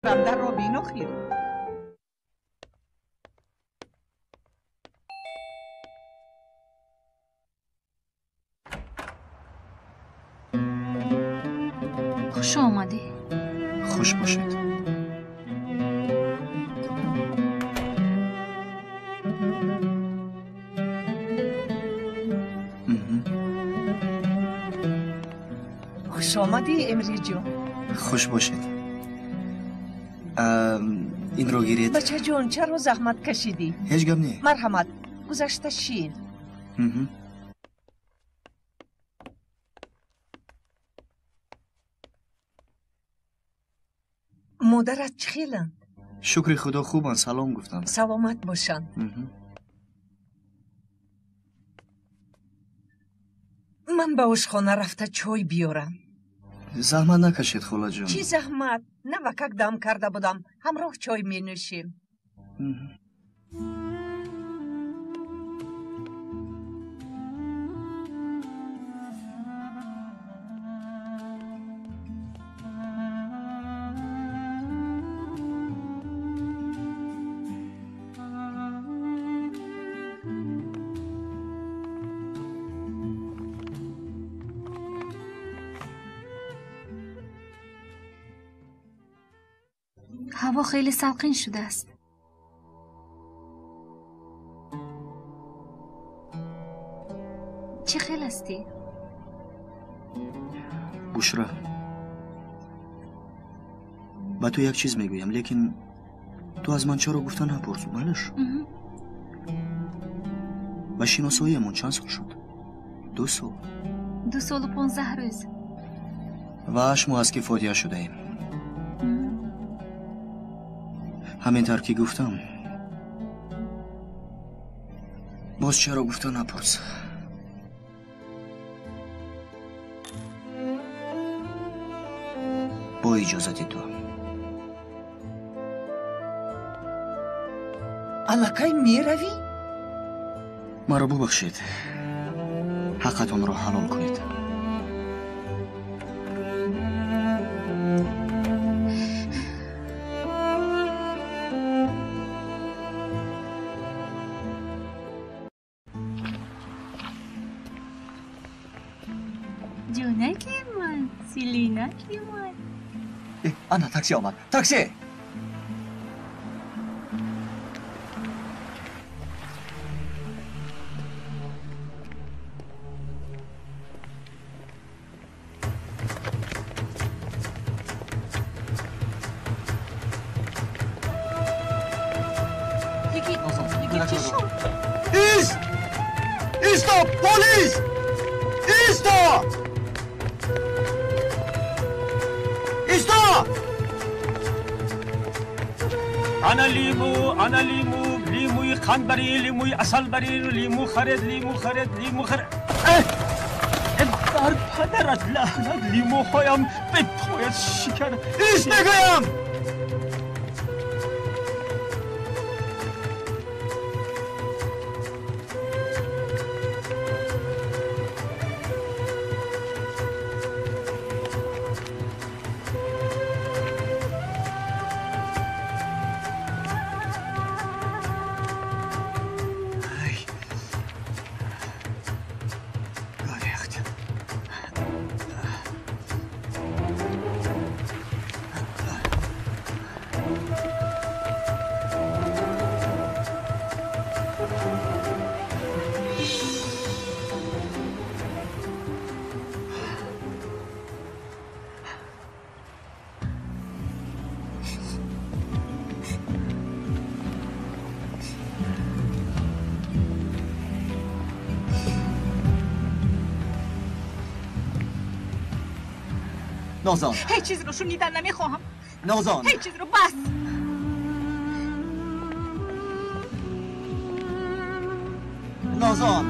Дарро бин охир. Хуш омадӣ. Хуш бошед. Хуш омадӣ, Эмриҷон. Хуш бошед. Инро гиред. Бачаҷон, чаро заҳмат кашидӣ? Ҳеҷ гап не. Марҳамат, гузашта шин. Модарат чӣ хеланд? Шукри худо, хубанд, салом гуфтанд. Саломат бошанд. Ман ба ошхона рафта чой биёрам. Заҳмат накашед, холаҷон. Чӣ заҳмат? Навакак дам карда будам, ҳамроҳ чой менӯшем. Ҳаво хеле салқин шудааст. Чӣ хел ҳастӣ? Бушра, ба ту як чиз мегӯям, лекин ту аз ман чаро гуфта напурс, малаш? Ба шиносоиамон чанд сол шуд? 2 сол. 2 солу 15 рӯз. Ва 8 моҳ аст ки фотиҳа шудаем. Ҳамин тавр ки гуфтам, боз чаро гуфта напурс. Бо иҷозати ту. Аллакай меравӣ? Маро бубахшед, ҳаққатонро ҳалол кунед. Ҷонаки ман, Селинаки ман. Ана такси омад. Такси! Чӣ шуд? Ист! Исто! Полис! Исто! Исто! Ана лиму, ана лиму, лимуи қандбарӣ, лимуи асалбарӣ, лиму харед, лиму харед, лиму харед. Бар падарат лаънат, лимуҳоям бе пояд шикар. Ист мегӯям! نازان، هیچ چیز رو شنیدن نمیخواهم. نازان، هیچ چیز رو، بس. نازان،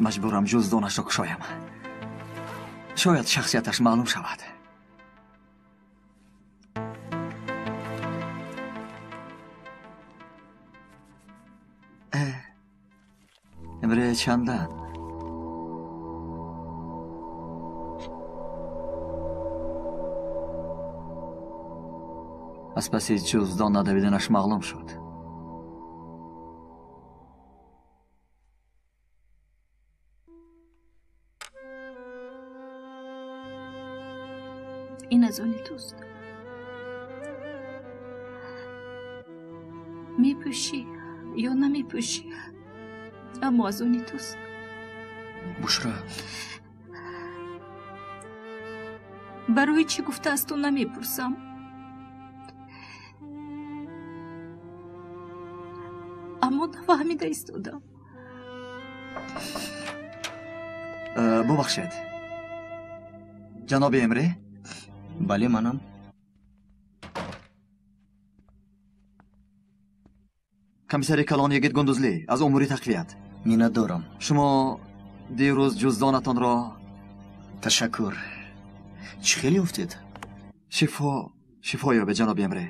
Маҷбурам ҷуздонашро кушоям. Шояд шахсияташ маълум шавад. Эмре чандан? Аз паси ҷуздон надавиданаш маълум шуд. Ин аз они туст. Мепӯшӣ ё намепӯшӣ, аммо аз они туст. Бушра, барои чӣ гуфта аз ту намепурсам? Аммо нафаҳмида истодам. Бубахшед, ҷаноби Эмре? Бале, манам. Комиссари калон Йигит Гундузли аз умури тақвият. Миннатдорам. Шумо дирӯз ҷуздонатонро... Ташаккур. Чӣ хел ёфтед? Шифо, шифо ёбед, ҷаноби Эмре.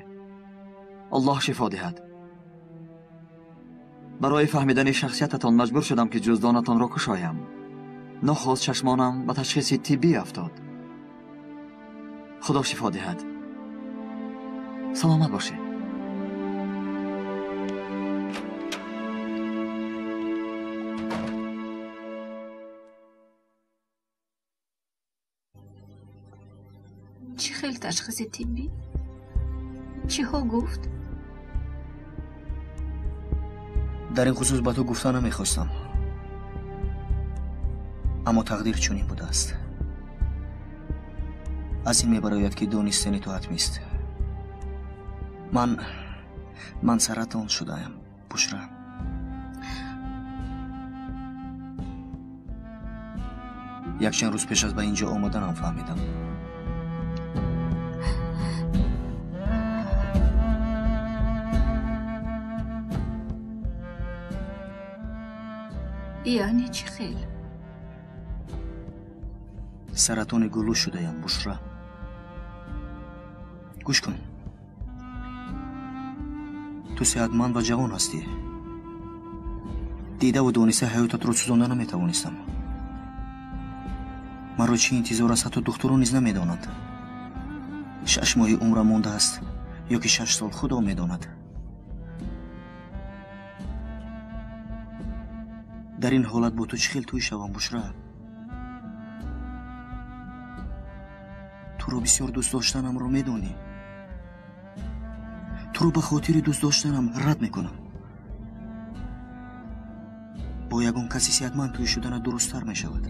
Аллоҳ шифо диҳад. Барои фаҳмидани шахсиятатон маҷбур шудам, ки ҷуздонатонро кушоям. Нохост чашмонам ба ташхиси тиббӣ афтод. Худо шифо диҳад. Саломат бошед. Чӣ хел ташхиси тиббӣ? Чиҳо гуфт? Дар ин хусус ба ту гуфта намехостам, аммо тақдир чунин будааст. Аз ин мебарояд, ки донистани ту ҳатмист. Ман саратон шудаам, Бушра. Якчанд рӯз пеш аз ба ин ҷо омаданам фаҳмидам. Яъне чӣ хел? Саратони гулӯ шудаям, Бушра. Гӯш кун, ту сеҳатманд ва ҷавон ҳастӣ. Дидаву дониста ҳаётатро сӯзонда наметавонистам. Маро чӣ интизор аст, ҳатто духтурон низ намедонанд. 6 моҳи умрам мондааст ё ки 6 сол, худо медонад. Дар ин ҳолат бо ту чӣ хел тӯй шавам, Бушра? Туро бисёр дӯст доштанамро медонӣ. Туро ба хотири дӯст доштанам рад мекунам. Бо ягон каси сеҳатманд тӯй шудана дурусттар мешавад.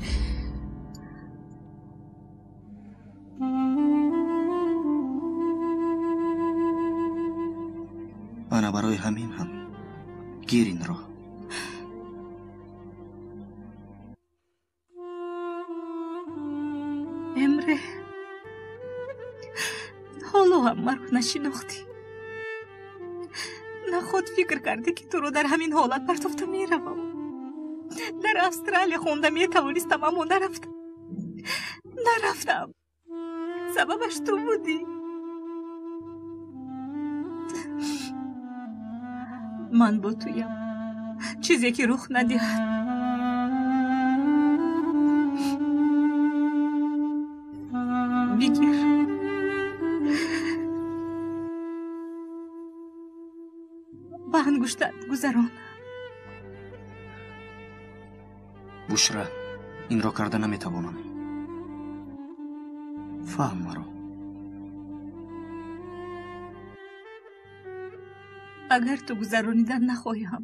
Ана барои ҳамин ҳам гир инро. Эмре, ҳоло ҳам маро нашинохтӣ. Наход фикр кардӣ, ки туро дар ҳамин ҳолат партофта меравам. Дар Австралия хонда метавонистам, аммо нарафтам. Нарафтам. Сабабаш ту будӣ. Ман бо туям. Чизе ки рух надиҳад. Бигир. Ба ангуштат гузарон. Бушра, инро карда наметавонам. Фаҳм маро. Агар ту гузаронидан нахоҳӣ ҳам,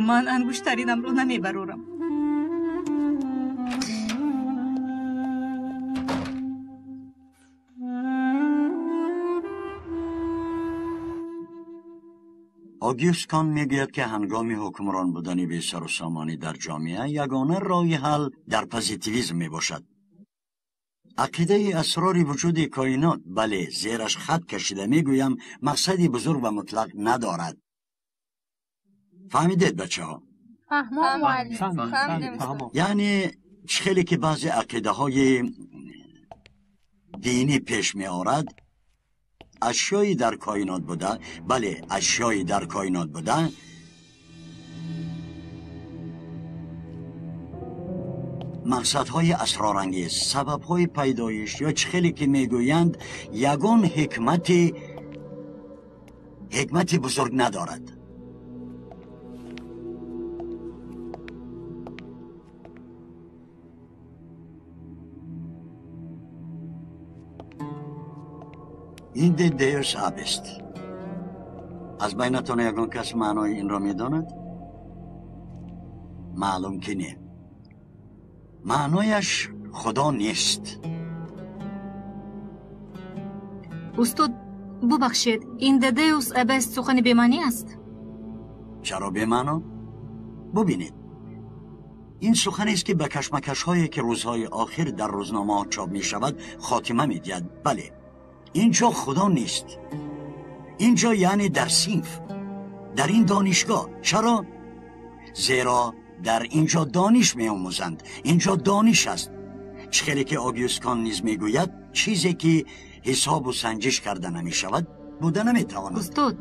ман ангуштаринамро намебарорам. Огюст Кан мегӯяд, ки ҳангоми ҳукмрон будани бесару сомонӣ дар ҷомеа ягона роҳи ҳал дар позитивизм мебошад. Ақидаи асрори вуҷуди коинот, бале, зераш хат кашида мегӯям, мақсади бузург ва мутлақ надорад. Фаҳмидед, бачаҳо? Яъне чӣ хеле ки баъзе ақидаҳои динӣ пеш меорад, ашёи дар коинот буда, бале, ашёи дар коинот буда мақсадҳои асрорангез, сабабҳои пайдоиш ё чӣ хеле ки мегӯянд, ягон ҳикмати бузург надорад. Inde Deus abest. Аз байнатон ягон кас маънои инро медонад? Маълум ки не. Маънояш худо нест. Устод, бубахшед, Inde Deus abest сухани бемаънӣ аст? Чаро бемаъно? Бубинед, ин суханест ки ба кашмакашҳое ки рӯзҳои охир дар рӯзномаҳо чоп мешавад хотима медиҳад. Бале, инҷо худо нест. Инҷо яъне дар синф, дар ин донишгоҳ. Чаро? Зеро дар инҷо дониш меомӯзанд. Инҷо дониш аст. Чӣ хеле ки Огюст Конт низ мегӯяд, чизе ки ҳисобу санҷиш карда намешавад, буда наметавонад. Устод,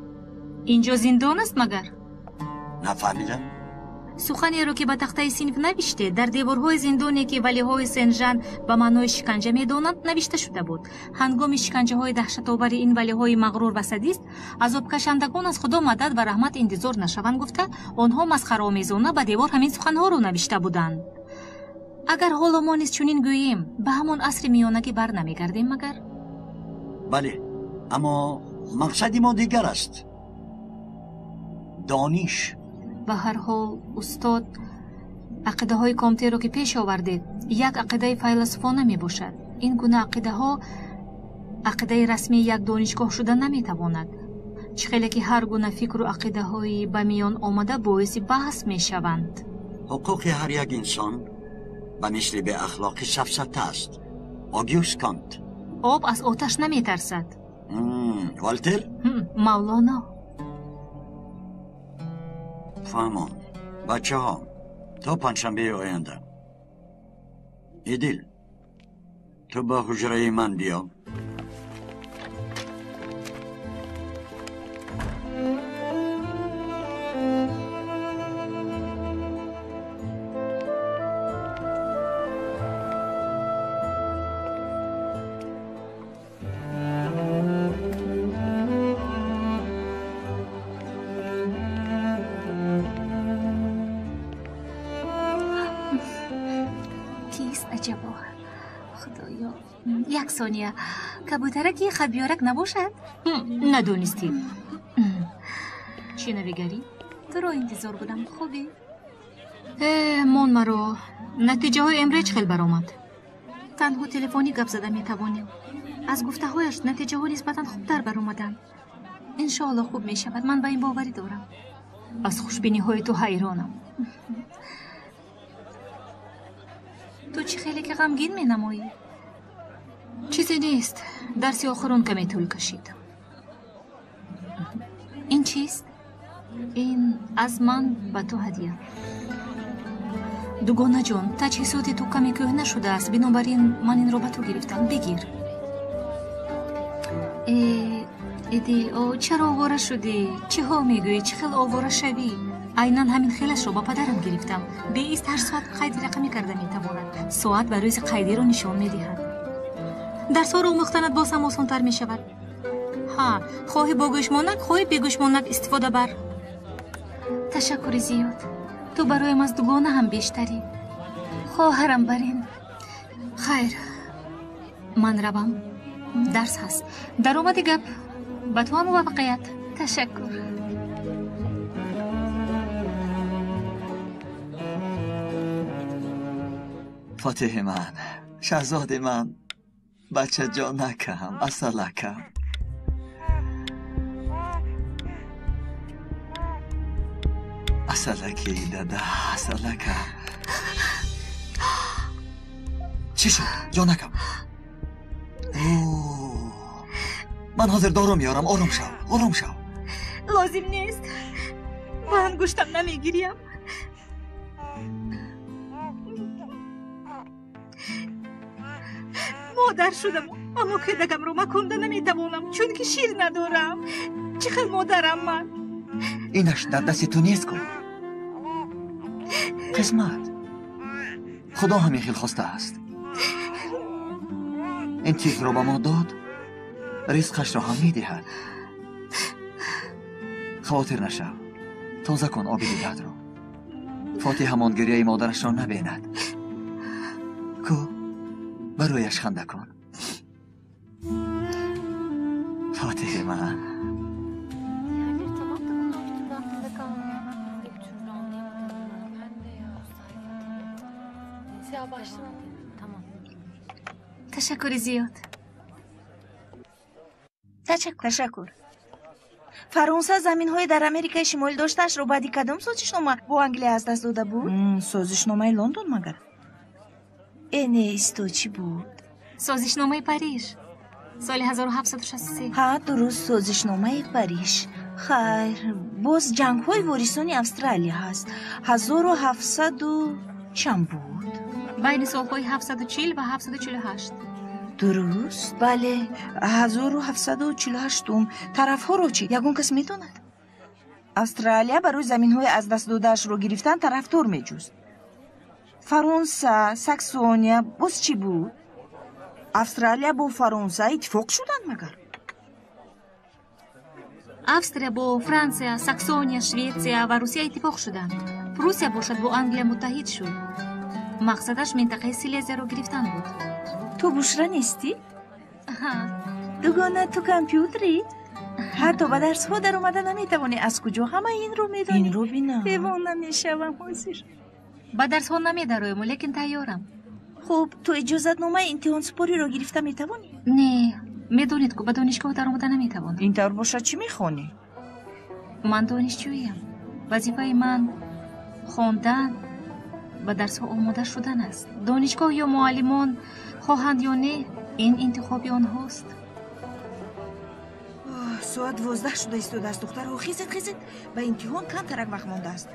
инҷо зиндон аст магар? Нафаҳмидам. Суханеро ки ба тахтаи синф навиште, дар деворҳои зиндоне ки валиҳои Сен-Жан ба маънои шиканҷа медонанд, навишта шуда буд. Ҳангоми шиканҷаҳои даҳшатобари ин валиҳои мағрур ва садист, азобкашандагон аз худо мадад ва раҳмат интизор нашаванд гуфта, онҳо масхараомезона ба девор ҳамин суханҳоро навишта буданд. Агар ҳоло мо низ чунин гӯем, ба ҳамон асри миёнагӣ бар намегардем магар? Бале, аммо мақсади мо дигар аст. Дониш. Ба ҳар ҳол, устод, ақидаҳои Комтеро ки пеш овардед, як ақидаи файласуфона мебошад. Ин гуна ақидаҳо ақидаи расмии як донишгоҳ шуда наметавонад. Чӣ хеле ки ҳар гуна фикру ақидаҳои ба миён омада боиси баҳс мешаванд. Ҳуқуқи ҳар як инсон ба мисли беахлоқӣ сафсата аст. Огюст Конт. Об аз оташ наметарсад. Волтер? Мавлоно. Фаҳмон. Бачаҳо, то панҷшанбеи оянда. Идил, ту ба ҳуҷраи ман биё. Як сония, кабутараки хабёрак набошад? Надонистӣ. Чӣ навигарӣ? Туро интизор будам. Хубӣ? Мон маро. Натиҷаҳои МР чӣ хел баромад? Танҳо телефонӣ гап зада метавонем. Аз гуфтаҳояш натиҷаҳо нисбатан хубтар баромаданд. Иншоалло хуб мешавад, ман ба ин боварӣ дорам. Аз хушбиниҳои ту ҳайронам. Ту чӣ хеле ки ғамгин менамоӣ? Чизе нест. Дарси охирон каме тӯл кашид. Ин чист? Ин аз ман ба ту ҳадя. Дугонаҷон, таҷҳизоти ту каме кӯҳна шудааст, бинобар ин ман инро ба ту гирифтам. Бигир. Идил, о, чаро овора шудӣ? Чӣ ҳол мегӯӣ? Чӣ хел овора шавӣ? Айнан ҳамин хелашро ба падарам гирифтам. Беист ҳар соат қайди рақамӣ карда метавонад. Соат ба рӯзи қайдиро нишон медиҳад. Дарсҳоро омӯхтанат боз ҳам осонтар мешавад. Ҳа, хоҳӣ бо гӯшмонак, хоҳӣ бегӯшмонак истифода бар. Ташаккури зиёд. Ту бароям аз дугона ҳам бештарӣ. Хоҳарам барин. Хайр, ман равам. Дарс ҳаст. Даромади гап. Ба ту ҳам муваффақият. Ташаккур. Фотиҳи ман, шаҳзоди ман, бачаҷонакам, асалакам. Асалаки дада, асалака. Чӣ шуд, ҷонакам? Ман ҳозир дору меорам, ором шав, ором шав. Лозим нест. Ба ангуштам намегирям. Модар шудам, аммо кӯдакамро маконда наметавонам, чунки шир надорам. Чӣ хел модарам ман? Инаш дар дасти ту нест ку. Қисмат. Худо ҳамин хел хостааст. Ин тифлро ба мо дод, ризқашро ҳам медиҳад. Хавотир нашав. Тоза кун оби дидаатро. Фотиҳ ҳамон гиряи модарашро набинад. Ку, барояш ханда кун. Фотиҳи ман. Ташаккури зиёд. Ташаккур. Фаронса заминҳои дар Америкаи Шимолӣ доштаашро баъди кадом созишнома бо Англия аз даст дода буд? Созишномаи Лондон магар? Э, не, исто, чӣ буд? Созишномаи Париж. Соли 1763. Ҳа, дуруст, созишномаи Париж. Хайр, боз ҷангҳои ворисони Австралия ҳаст. 1700 чанд буд? Байни солҳои 740 ва 748. Дуруст? Бале, 1748-ум. Тарафҳоро чӣ? Ягон кас медонад? Австралия барои заминҳои аз даст додаашро гирифтан тарафдор меҷуст. Фаронса, Саксония, боз чӣ буд? Австралия бо Фаронса иттифоқ шуданд магар? Австрия бо Франсия, Саксония, Шветсия ва Русия иттифоқ шуданд. Пруссия бошад бо Англия муттаҳид шуд. Мақсадаш минтақаи Силезияро гирифтан буд. Ту Бушра нестӣ? Дугона, ту компютерӣ? Ҳатто ба дарсҳо даромада наметавонӣ. Аз куҷо ҳамаи инро медонӣ? Инро бинам. Девона мешавам ҳозир. Ба дарсҳо намедароем, лекин тайёрам. Хуб, ту иҷозатномаи имтиҳонсупориро гирифта метавонӣ? Не, медонед ку ба донишгоҳ даромада наметавонам. Ин тавр бошад, чӣ мехонӣ? Ман донишҷӯям. Вазифаи ман хондан ба дарсҳо омода шудан аст. Донишгоҳ ё муаллимон хоҳанд ё не, ин интихоби онҳост. Соат 12 шуда истодааст, духтарҳо. Хезед, хезед, ба имтиҳон камтарак вақт мондааст.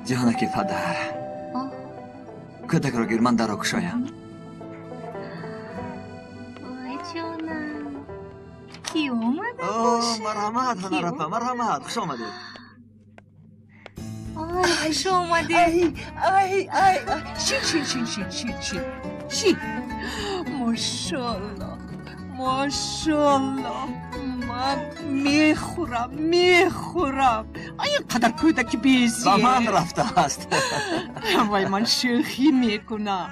Ҷонаки падар, кӯдакро гир, ман дарро кушоям. Ой, ҷонам, ки омада бошад? Марҳамат, ҳунарапа, марҳамат, хуш омадед. Ой, хуш омадед. Ай, ай, ай, шин, шин, шин, шин, шин, шин, шин. Мошалло, мошалло, ман мехӯрам, мехӯрам. Ин қадар кӯдаки безеб. Ба ман рафтааст. Вай, ман шӯхӣ мекунам.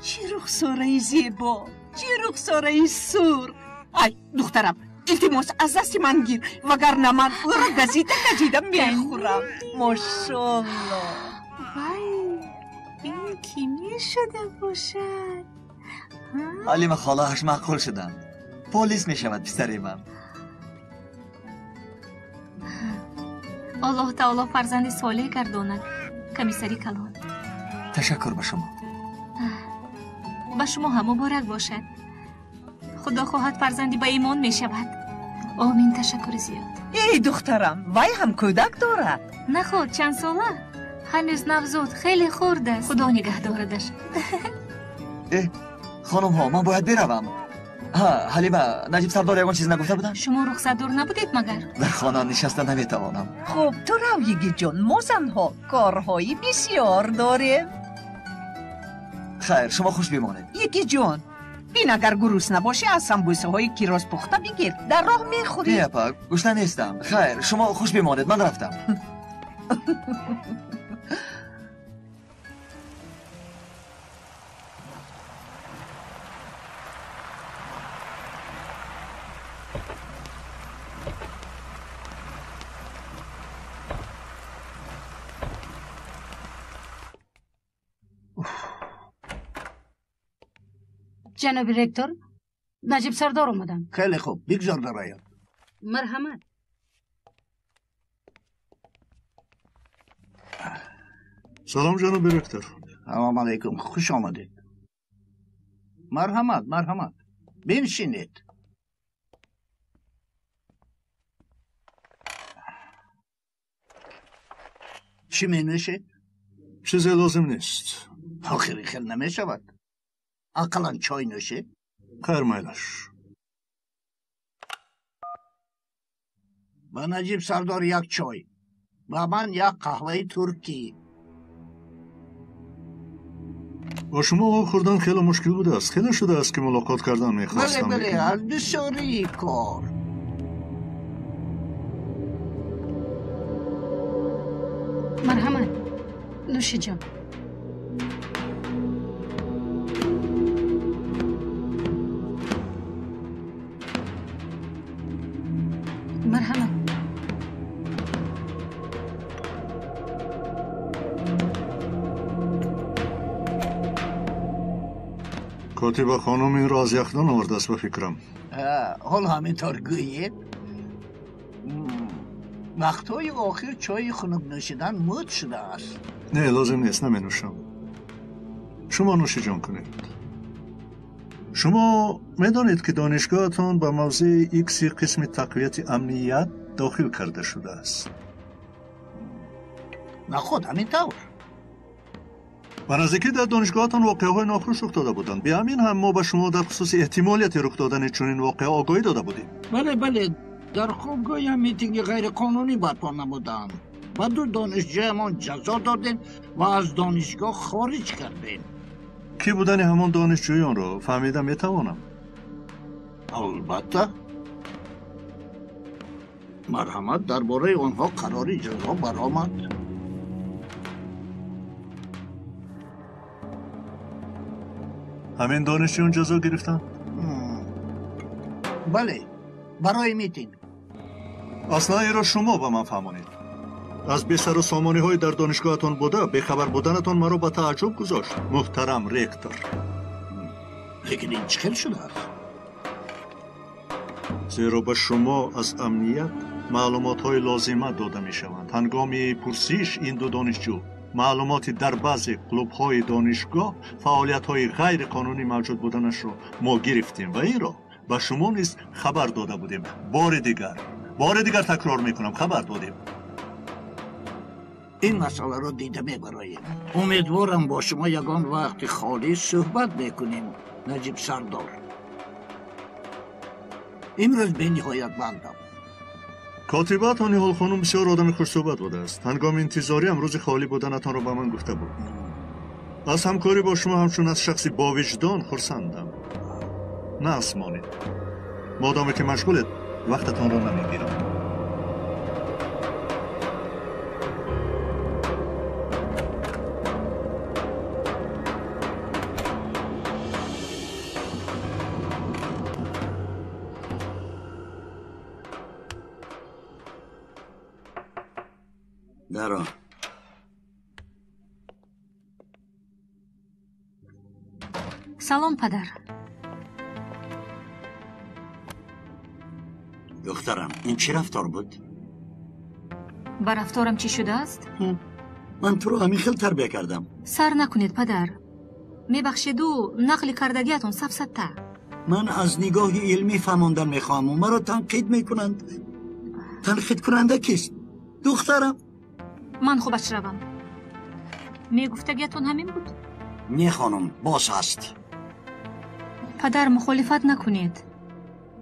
Чӣ рухсораи зебо, чӣ рухсораи сурх. Ай, духтарам, илтимос, аз дасти ман гир, вагарна ман ӯро газида газида мехӯрам. Мошалло. Вай, ин кӣ мешуда бошад? Ҳалима холааш маъқул шуданд. Полис мешавад писари ман. Аллоҳ таоло фарзанди солеҳ гардонад, комиссари калон. Ташаккур ба шумо. Ба шумо ҳам муборак бошад. Худо хоҳад фарзанди ба имон мешавад. Омин, ташаккури зиёд. Эй, духтарам, вай ҳам кӯдак дорад. Наход, чанд сола? Ҳанӯз навзод, хеле хурд аст. Худо нигаҳ дорадаш. Э, хонумҳо, ман бояд биравам. Ҳа, Ҳалима, Наҷиб сардор ягон чиз нагуфта буданд? Шумо рухсатдор набудед магар? Дар хона нишаста наметавонам. Хуб, ту рав, йигитҷон, мо занҳо корҳои бисёр дорем. Хайр, шумо хуш бимонед. Йигитҷон, бин, агар гурусна бошӣ, аз самбӯсаҳои кирос пухта бигир, дар роҳ мехӯрӣ. Не, апа, гушна нестам. Хайр, шумо хуш бимонед, ман рафтам. Ҷаноби ректор, Наҷиб сардор омаданд. Хеле хуб, бигзор дарояд. Марҳамат. Салом, ҷаноби ректор. Салом алайкум, хуш омадед. Марҳамат, марҳамат, биншинед. Чӣ менӯшед? Чизе лозим нест. Охири хел намешавад. Ақаллан чой нӯшед. Хайр, майлаш. Ба Наҷиб Сардор як чой, ба ман як қаҳваи туркӣ. Бо шумо хӯрдан хеле мушкил будааст. Хеле шудааст ки мулоқот кардан мехостам. Бале, бале, аз бисёрии кор. Марҳамат, нӯшиҷон. Марҳамат. Котиба хонум инро аз яхдон овардааст, ба фикрам. Ҳол ҳамин тавр гӯед. Вақтҳои охир чойи хунук нӯшидан мӯд шудааст. Не, лозим нест, наменӯшам. Шумо нӯшиҷон кунед. Шумо медонед, ки донишгоҳатон ба мавзеи икси қисми тақвияти амният дохил карда шудааст. Наход ҳамин тавр. Ба наздикӣ дар донишгоҳатон воқеаҳои нохуш рух дода буданд. Биҳамин ҳам мо ба шумо дар хусуси эҳтимолияти рух додани чунин воқеа огоҳӣ дода будем. Бале, бале, дар хобгоҳам митинги ғайриқонунӣ барпо намуданд. Ба ду донишҷӯямон ҷазо додем ва аз донишгоҳ хориҷ кардем. Кӣ будани ҳамон донишҷӯёнро фаҳмида метавонам? Албатта. Марҳамат, дар бораи онҳо қарори ҷазо баромад. Ҳамин донишҷӯён ҷазо гирифтанд? Бале, барои митинг. Аслан инро шумо ба ман фаҳмонед. Аз бесару сомониҳои дар донишгоҳатон буда бехабар буданатон маро ба тааҷҷуб гузошт, муҳтарам ректор. Лекин ин чӣ хел шудааст? Зеро ба шумо аз амният маълумотҳои лозима дода мешаванд. Ҳангоми пурсиш ин ду донишҷӯ маълумоти дар баъзе клубҳои донишгоҳ фаъолиятҳои ғайриқонунӣ мавҷуд буданашро мо гирифтем ва инро ба шумо низ хабар дода будем. Бори дигар такрор мекунам, хабар додем. Ин масъаларо дида мебароем. Умедворам бо шумо ягон вақти холӣ суҳбат мекунем, Наҷиб Сардор. Имрӯз бениҳоят бандам. Котибаатон Ниҳол хонум бисёр одами хушсӯҳбат будааст. Ҳангоми интизориам рӯзи холӣ буданатонро ба ман гуфта буд. Аз ҳамкорӣ бо шумо ҳамчун аз шахси бовиҷдон хурсандам. Нағз монед. Модоме ки машғулед, вақтатонро намегирам. Даро. Салом, падар. Духтарам, ин чӣ рафтор буд? Ба рафторам чӣ шудааст? Ман туро ҳамин хел тарбия кардам. Сар накунед, падар. Мебахшеду нақли кардагиатон сафсата. Ман аз нигоҳи илмӣ фаҳмондан мехоҳам ва маро танқид мекунанд. Танқидкунанда кист? Духтарам. Ман хубаш равам. Мегуфтагиатон ҳамин буд? Не, хонум, боз ҳаст. Падар, мухолифат накунед.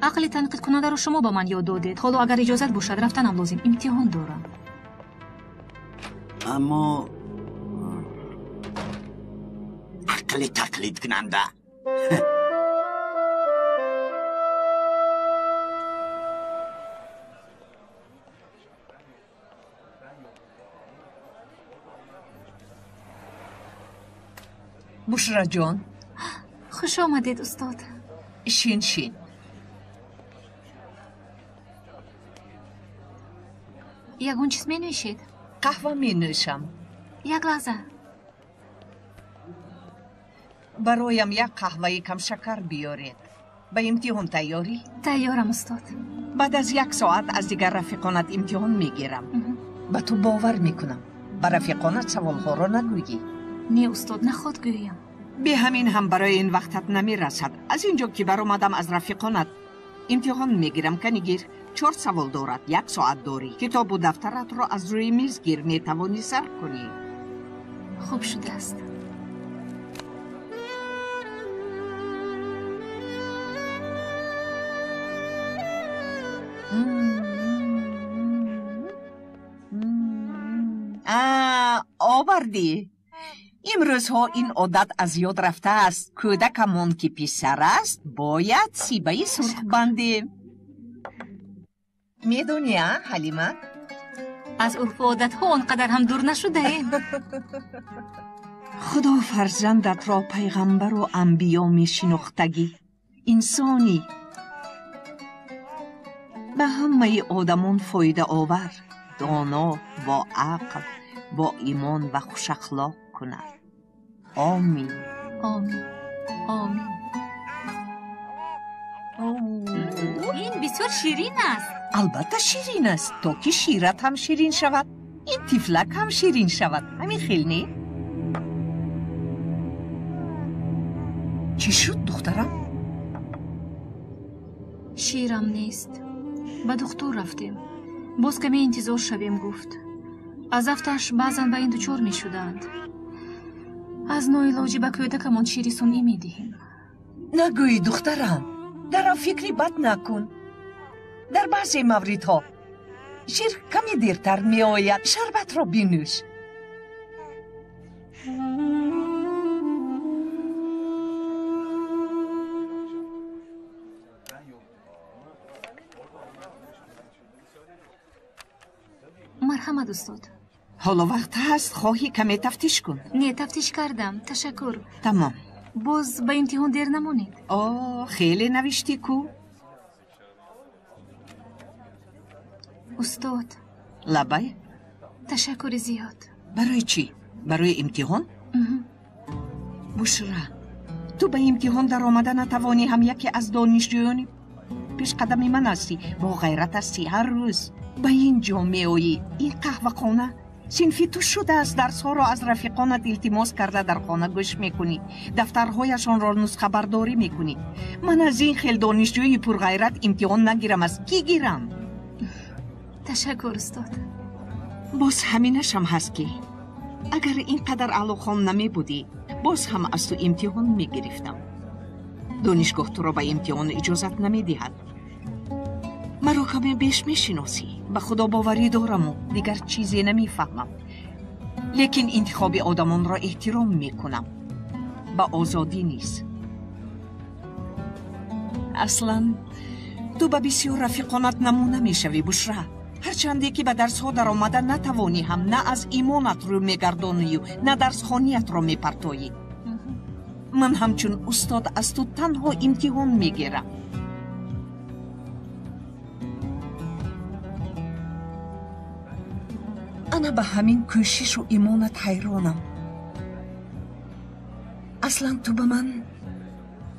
Ақли танқидкунандаро шумо ба ман ёд додед. Ҳоло агар иҷозат бошад, рафтанам лозим. Имтиҳон дорам. Аммо ақли тақлидкунанда. Бушраҷон. Хуш омадед, устод. Шин, шин. Ягон чиз менӯшед? Қаҳва менӯшам. Як лаҳза. Бароям як қаҳваи камшакар биёред. Ба имтиҳон тайёрӣ? Тайёрам, устод. Баъд аз як соат аз дигар рафиқонат имтиҳон мегирам. Ба ту бовар мекунам. Ба рафиқонат саволҳоро нагӯйӣ. Не, устод, наход гӯям. Бе ҳамин ҳам барои ин вақтат намерасад. Аз ин ҷо ки баромадам, аз рафиқонат Имтиҳон мегирам, кани гир. 4 савол дорад, 1 соат дорӣ. Китобу дафтаратро аз рӯи миз гир, метавонӣ сар кунӣ. Хуб шудааст. Овардӣ. Имрӯзҳо ин одат аз ёд рафтааст. Кӯдакамон ки писар аст, бояд сибаи сурх бандем. Медонӣ, а, Ҳалима? Аз урфу одатҳо он қадар ҳам дур нашудаем. Худо фарзандатро пайғамбару анбиё мешинохтагӣ. Инсонӣ ба ҳамаи одамон фоидаовар, доно, бо ақл, бо имон ва хушахлоқ кунад. Омин. Омин. Омин. Ин бисёр ширин аст. Албатта ширин аст, то ки шират ҳам ширин шавад, ин тифлак ҳам ширин шавад. Ҳамин хел не? Чӣ шуд, духтарам? Ширам нест. Ба духтур рафтем. Боз каме интизор шавем, гуфт. Аз афташ баъзан ба ин дучор мешуданд. Аз ноилоҷӣ ба кӯдакамон шири сунъӣ медиҳем. Нагӯӣ, духтарам, дарав фикри бад накун. Дар баъзе мавридҳо шир каме дертар меояд. Шарбатро бинӯш. Марҳамат, устод. Ҳоло вақт ҳаст, хоҳӣ каме тафтиш кун. Не, тафтиш кардам, ташаккур. Тамом. Боз ба имтиҳон дер намонед. О, хеле навиштӣ ку. Устод. Лабай. Ташаккури зиёд. Барои чӣ? Барои имтиҳон? Бушра, ту ба имтиҳон даромада натавонӣ ҳам яке аз донишҷӯёни пешқадами ман ҳастӣ, бо ғайрат ҳастӣ, ҳар рӯз ба ин ҷо меоӣ. Ин қаҳвахона синфи ту шудааст. Дарсҳоро аз рафиқонат илтимос карда дар хона гӯш мекунӣ, дафтарҳояшонро нусхабардорӣ мекунӣ. Ман аз ин хел донишҷӯи пурғайрат имтиҳон нагирам, аз кӣ гирам? Ташаккур, устод. Боз ҳаминашам ҳаст ки агар ин қадар аълохон намебудӣ, боз ҳам аз ту имтиҳон мегирифтам. Донишгоҳ туро ба имтиҳон иҷозат намедиҳад. Маро каме беш мешиносӣ. Ба худо боварӣ дораму дигар чизе намефаҳмам. Лекин интихоби одамонро эҳтиром мекунам. Ба озодӣ низ. Аслан ту ба бисёр рафиқонат намуна мешавӣ, Бушра. Ҳарчанде ки ба дарсҳо даромада натавонӣ ҳам, на аз имонат рӯ мегардонию, на дарсхониятро мепартоӣ. Ман ҳамчун устод аз ту танҳо имтиҳон мегирам. Ана ба ҳамин кӯшишу имонат ҳайронам. Аслан ту ба ман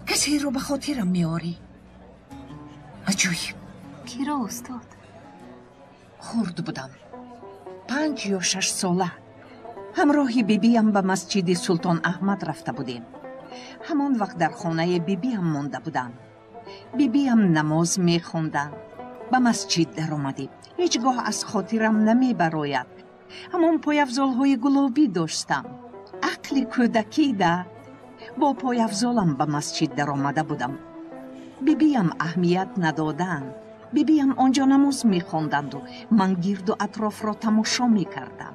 касеро ба хотирам меорӣ. Аҷоиб. Киро, устод? Хурд будам, 5 ё 6 сола. Ҳамроҳи бибиям ба масҷиди Султон Аҳмад рафта будем. Ҳамон вақт дар хонаи бибиям монда будам. Бибиям намоз мехонданд. Ба масҷид даромадем. Ҳеҷ гоҳ аз хотирам намебарояд. Ҳамон пойафзолҳои гулобӣ доштам. Ақли кӯдакида бо пойафзолам ба масҷид даромада будам. Бибиям аҳамият надоданд. Бибиям онҷо намоз мехонданду ман гирду атрофро тамошо мекардам.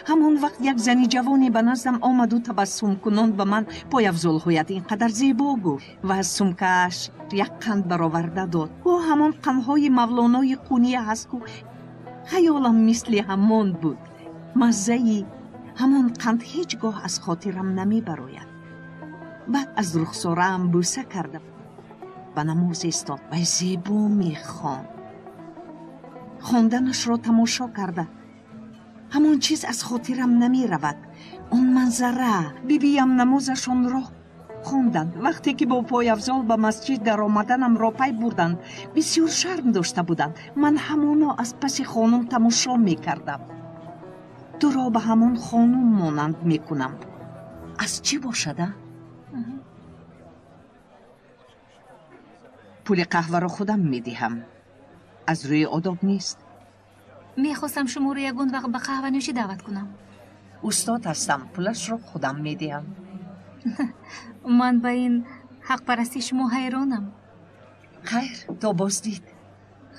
Ҳамон вақт як зани ҷавоне ба наздам омаду табассумкунон ба ман пойафзолҳоят ин қадар зебо гуфт ва аз сумкааш як қанд бароварда дод. Ӯ ҳамон қандҳои мавлонои қуния ҳаст ку. Хаёлам мисли ҳамон буд. Маззаи ҳамон қанд ҳеҷ гоҳ аз хотирам намебарояд. Баъд аз рухсораам бӯса карда ба намоз истод ва зебо мехонд. Хонданашро тамошо карда ҳамон чиз аз хотирам намеравад. Он манзара. Бибиям намозашонро хонданд. Вақте ки бо пойафзол ба масҷид даромаданамро пай бурданд, бисёр шарм дошта буданд. Ман ҳамоно аз паси хонум тамошо мекардам. Туро ба ҳамон хонум монанд мекунам. Аз чӣ бошада? Пули қаҳваро худам медиҳам. Аз рӯи одоб нест. Мехостам шуморо ягон вақт ба қаҳванӯшӣ даъват кунам. Устод ҳастам, пулашро худам медиҳам. Ман ба ин ҳақпарастии шумо ҳайронам. Хайр, то боздид.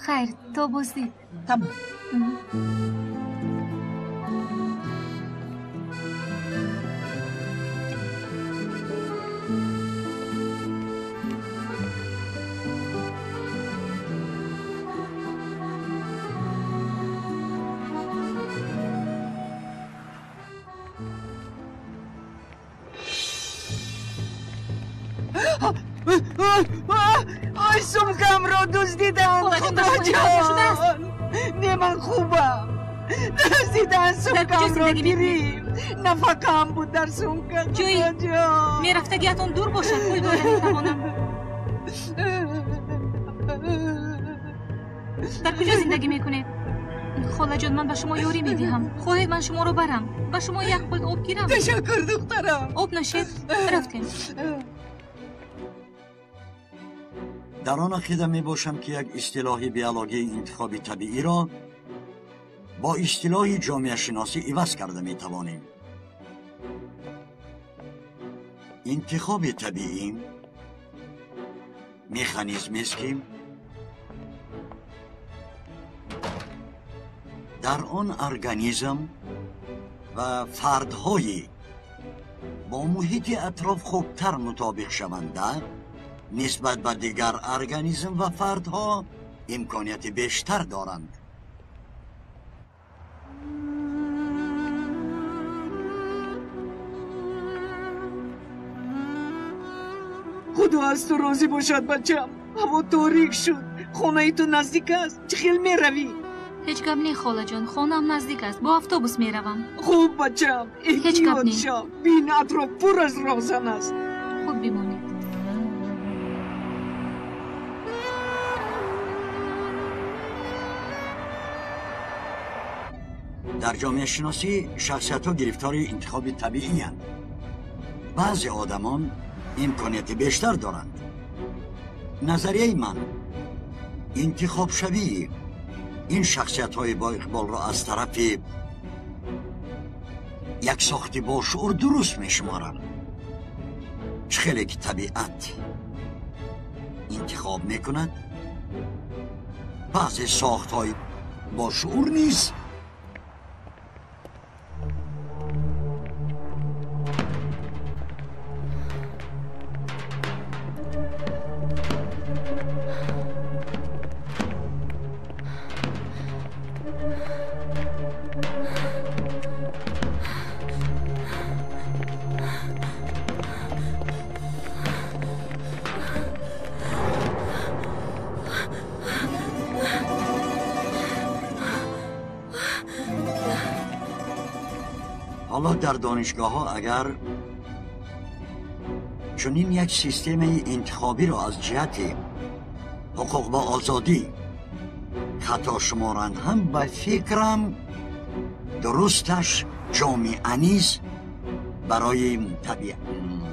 Хайр, то боздид. Тамом. Ой, сумкамро дуздиданд, Худоҷон! Не, ман хубам. Дуздиданд сумкамро, гирифт. Нафақаам буд дар сумка, Худоҷон. Мерафтагиатон дур бошад, пул дода метавонам. Дар куҷо зиндагӣ мекунед? Холаҷон, ман ба шумо ёрӣ медиҳам. Хоҳед ман шуморо барам? Ба шумо як пул об гирам? Ташаккур, духтарам. Об нӯшед, рафтем. Дар он ақида мебошам, ки як истилоҳи биологии интихоби табииро бо истилоҳи ҷомеашиносӣ иваз карда метавонем. Интихоби табиӣ механизмест, ки дар он организм ва фардҳои бо муҳити атроф хубтар мутобиқ шаванда нисбат ба дигар организм ва фардҳо имконияти бештар доранд. Худо аз ту розӣ бошад, бачам. Ҳаво торик шуд. Хонаи ту наздик аст. Чӣ хел меравӣ? Ҳеҷ гап не, холаҷон. Хонаам наздик аст. Бо автобус меравам. Хуб, бачам. Эҳтиёт шав. Бин, атроф пур аз роҳзан аст. Хуб бимонед. Дар ҷомеашиносӣ шахсиятҳо гирифтори интихоби табииянд. Баъзе одамон имконияти бештар доранд. Назарияи ман интихобшавии ин шахсиятҳои боиқболро аз тарафи як сохти бошуур дуруст мешуморам. Чӣ хеле ки табиат интихоб мекунад, баъзе сохтҳои бошуур низ ҳоло дар донишгоҳҳо агар чунин як системаи интихобиро аз ҷиҳати ҳуқуқ ва озодӣ хато шуморанд ҳам, ба фикрам дурусташ ҷомеа низ барои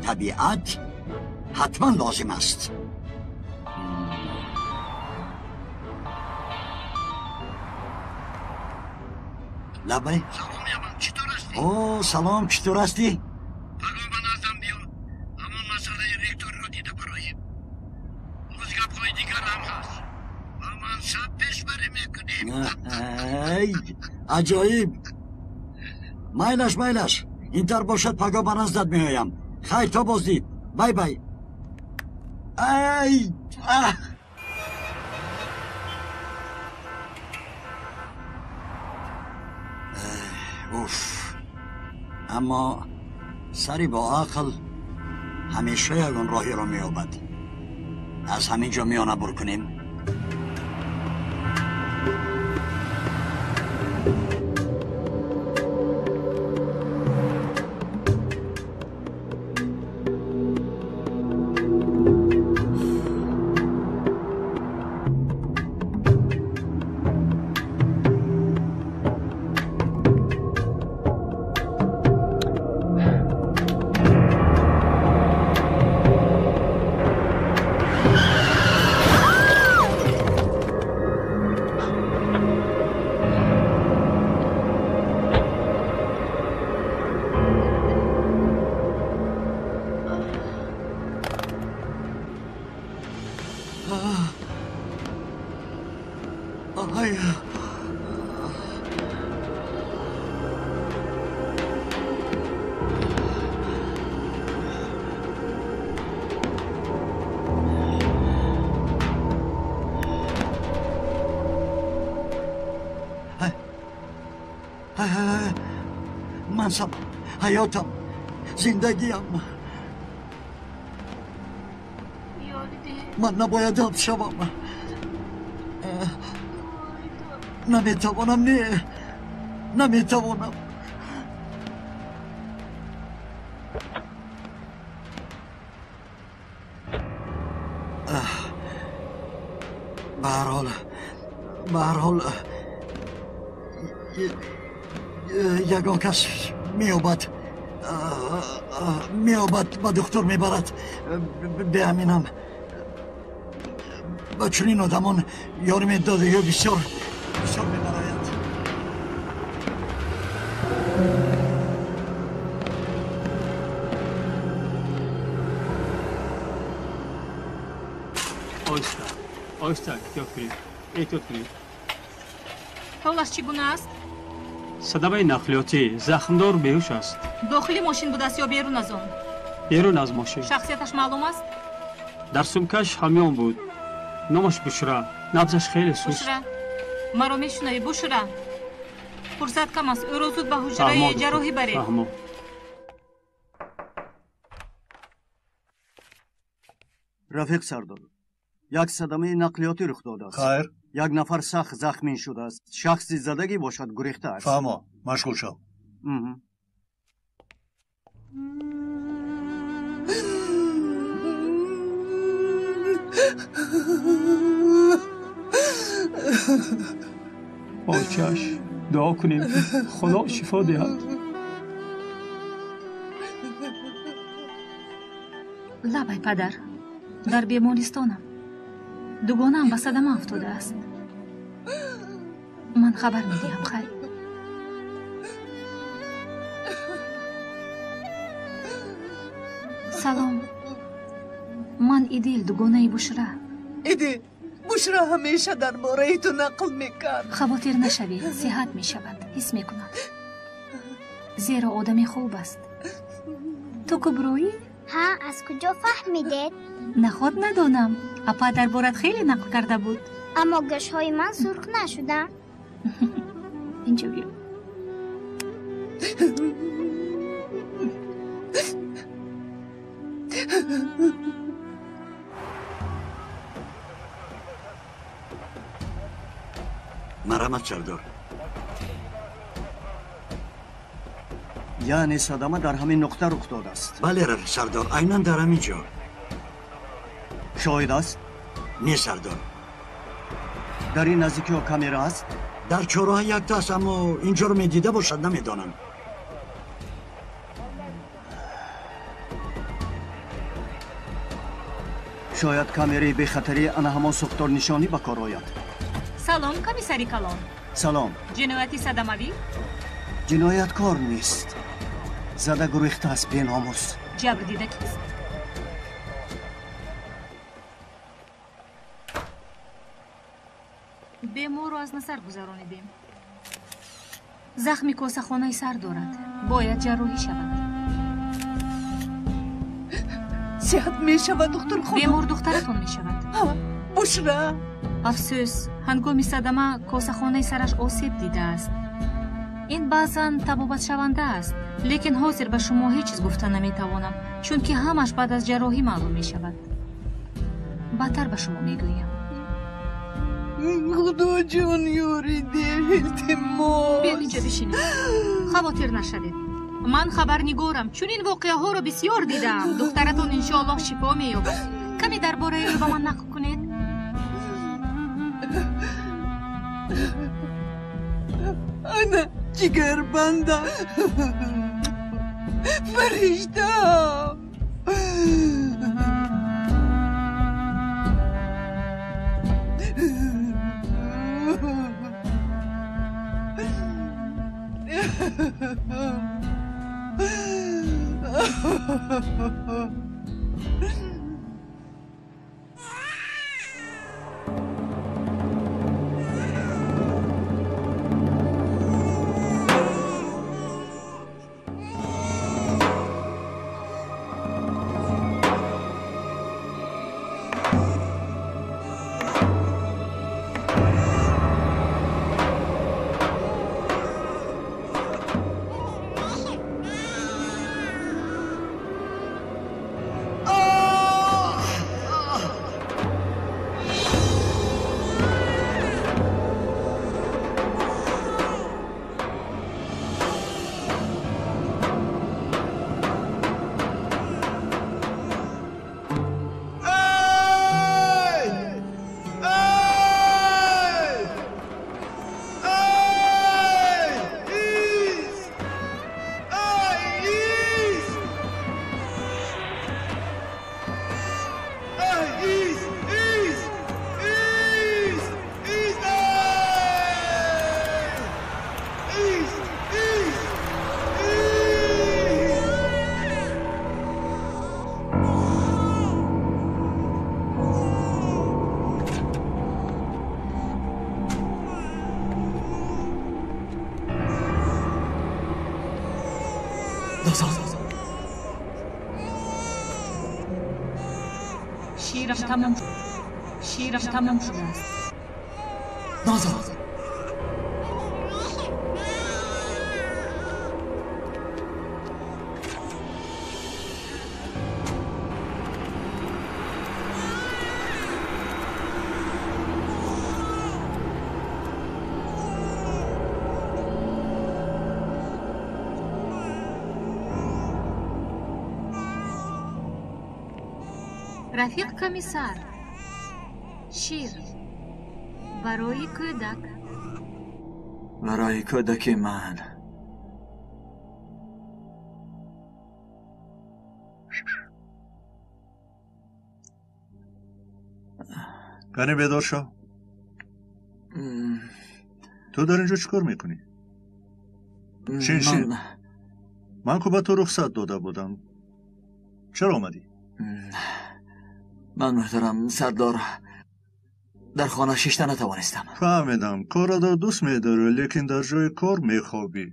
табиат ҳатман лозим аст. Лабай. О, салом, чӣ тур ҳастӣ? Пагон ба наздам биё. Ҳамон масъалаи ректорро дида бароем. Боз гапҳои дигар ҳам ҳаст. Ба мансаб пешбарӣ мекунем. Ай, аҷоиб. Майлаш, майлаш. Интар бошад, паго ба наздат меоям. Хайр, то боздид. Бай бай. Ай, аҳ. Уф. Аммо сари бо ақл ҳамеша ягон роҳеро меёбад. Аз ҳамин ҷо миёна бур кунем. Ай! Мансаб, ҳаётам, зиндагиам. Ман набояд ҳабс шавам. Наметавонам, не, наметавонам. Ба ҳар ҳол, ба ҳар ҳол ягон кас меёбад, меёбад, ба духтур мебарад. Беаминам, ба чунин одамон ёрӣ медода ё бисёр бисёр мебарояд. Оҳиста, оҳиста, эҳтиёт кунед, эҳтиёт кунед. Ҳолаш чӣ гуна аст? Садамаи нақлиётӣ, захмдор беҳуш аст. Дохили мошин будааст ё берун аз он? Берун аз мошин. Шахсияташ маълум аст? Дар сумкаш ҳамён буд. Номаш Бушра. Набзаш хеле суст. Бушра, маро мешунавӣ, Бушра? Фурсат кам аст, ӯро зуд ба ҳуҷраи ҷарроҳӣ баред. Фаҳмо. Рафиқ сардор, як садамаи нақлиётӣ рух додааст. Хайр. Як нафар сахт захмин шудааст. Шахси задагӣ бошад, гурехта аст. Фаҳмо, машғул шав. Очаш, дуо кунем, ки Худо шифо диҳад. Лабай падар, дар бемористонам. Дугонаам ба садама афтодааст. Ман хабар медиҳам, хайр. Салом, ман Идил, дугонаи Бушра. Идил, Бушра ҳамеша дар бораи ту нақл мекард. Хавотир нашавӣ, сиҳат мешавад, ҳис мекунад, зеро одами хуб аст. Ту куброӣ? Ҳа, аз куҷо фаҳмидед? Наход надонам, апа дар борат хеле нақл карда буд. Аммо гӯшҳои ман сурх нашуданд. Инҷо биё. Марҳамат, сардор. Яъне садама дар ҳамин нуқта рух додааст? Бале, сардор, айнан дар ҳамин ҷо. Шоҳид аст? Не, сардор. Дар ин наздикиҳо камера аст? Дар чорроҳа якта аст, аммо инҷоро медида бошад, намедонам. Шояд камераи бехатарии ана ҳамон сӯхторнишонӣ ба кор ояд. Салом, комиссари калон. Салом. Ҷинояти садамавӣ? Ҷинояткор нест. Зада гурехта аст, беномус. Ҷабрдида кист? Беморро аз назар гузаронидем. Захми косахонаи сар дорад. Бояд ҷарроҳӣ шавад. Сиҳат мешавад, духтур хонум? Бемор духтаратон мешавад. Бушра. Афсӯс, ҳангоми садама косахонаи сараш осеб дидааст. Ин баъзан табобатшаванда аст, лекин ҳозир ба шумо ҳеҷ чиз гуфта наметавонам, чунки ҳамаш баъд аз ҷарроҳӣ маълум мешавад. Баъдтар ба шумо мегӯям. Худоҷон, ёрӣ деҳ, илтимос. Биёд инҷо бишинед. Хавотир нашавед. Ман хабарнигорам, чунин воқеаҳоро бисёр дидаам. Духтаратон иншоаллоҳ шифо меёбад. Каме дар бораи ӯ ба ман нақл кунед. Ана ҷигарбандам, фариштаам. Ширам тамом. Ширам тамом шудааст. Нозо! Рафиқ комиссар, шир барои кӯдак. Барои кӯдаки ман. Кане бедор шав. Ту дар инҷо чӣ кор мекунӣ? Шин, шин. Ман ку ба ту рухсат дода будам. Чаро омадӣ? Ман муҳтарам сардор, дар хона шишта натавонистам. Фаҳмидам, корро дӯст медорӣ, лекин дар ҷои кор мехобӣ.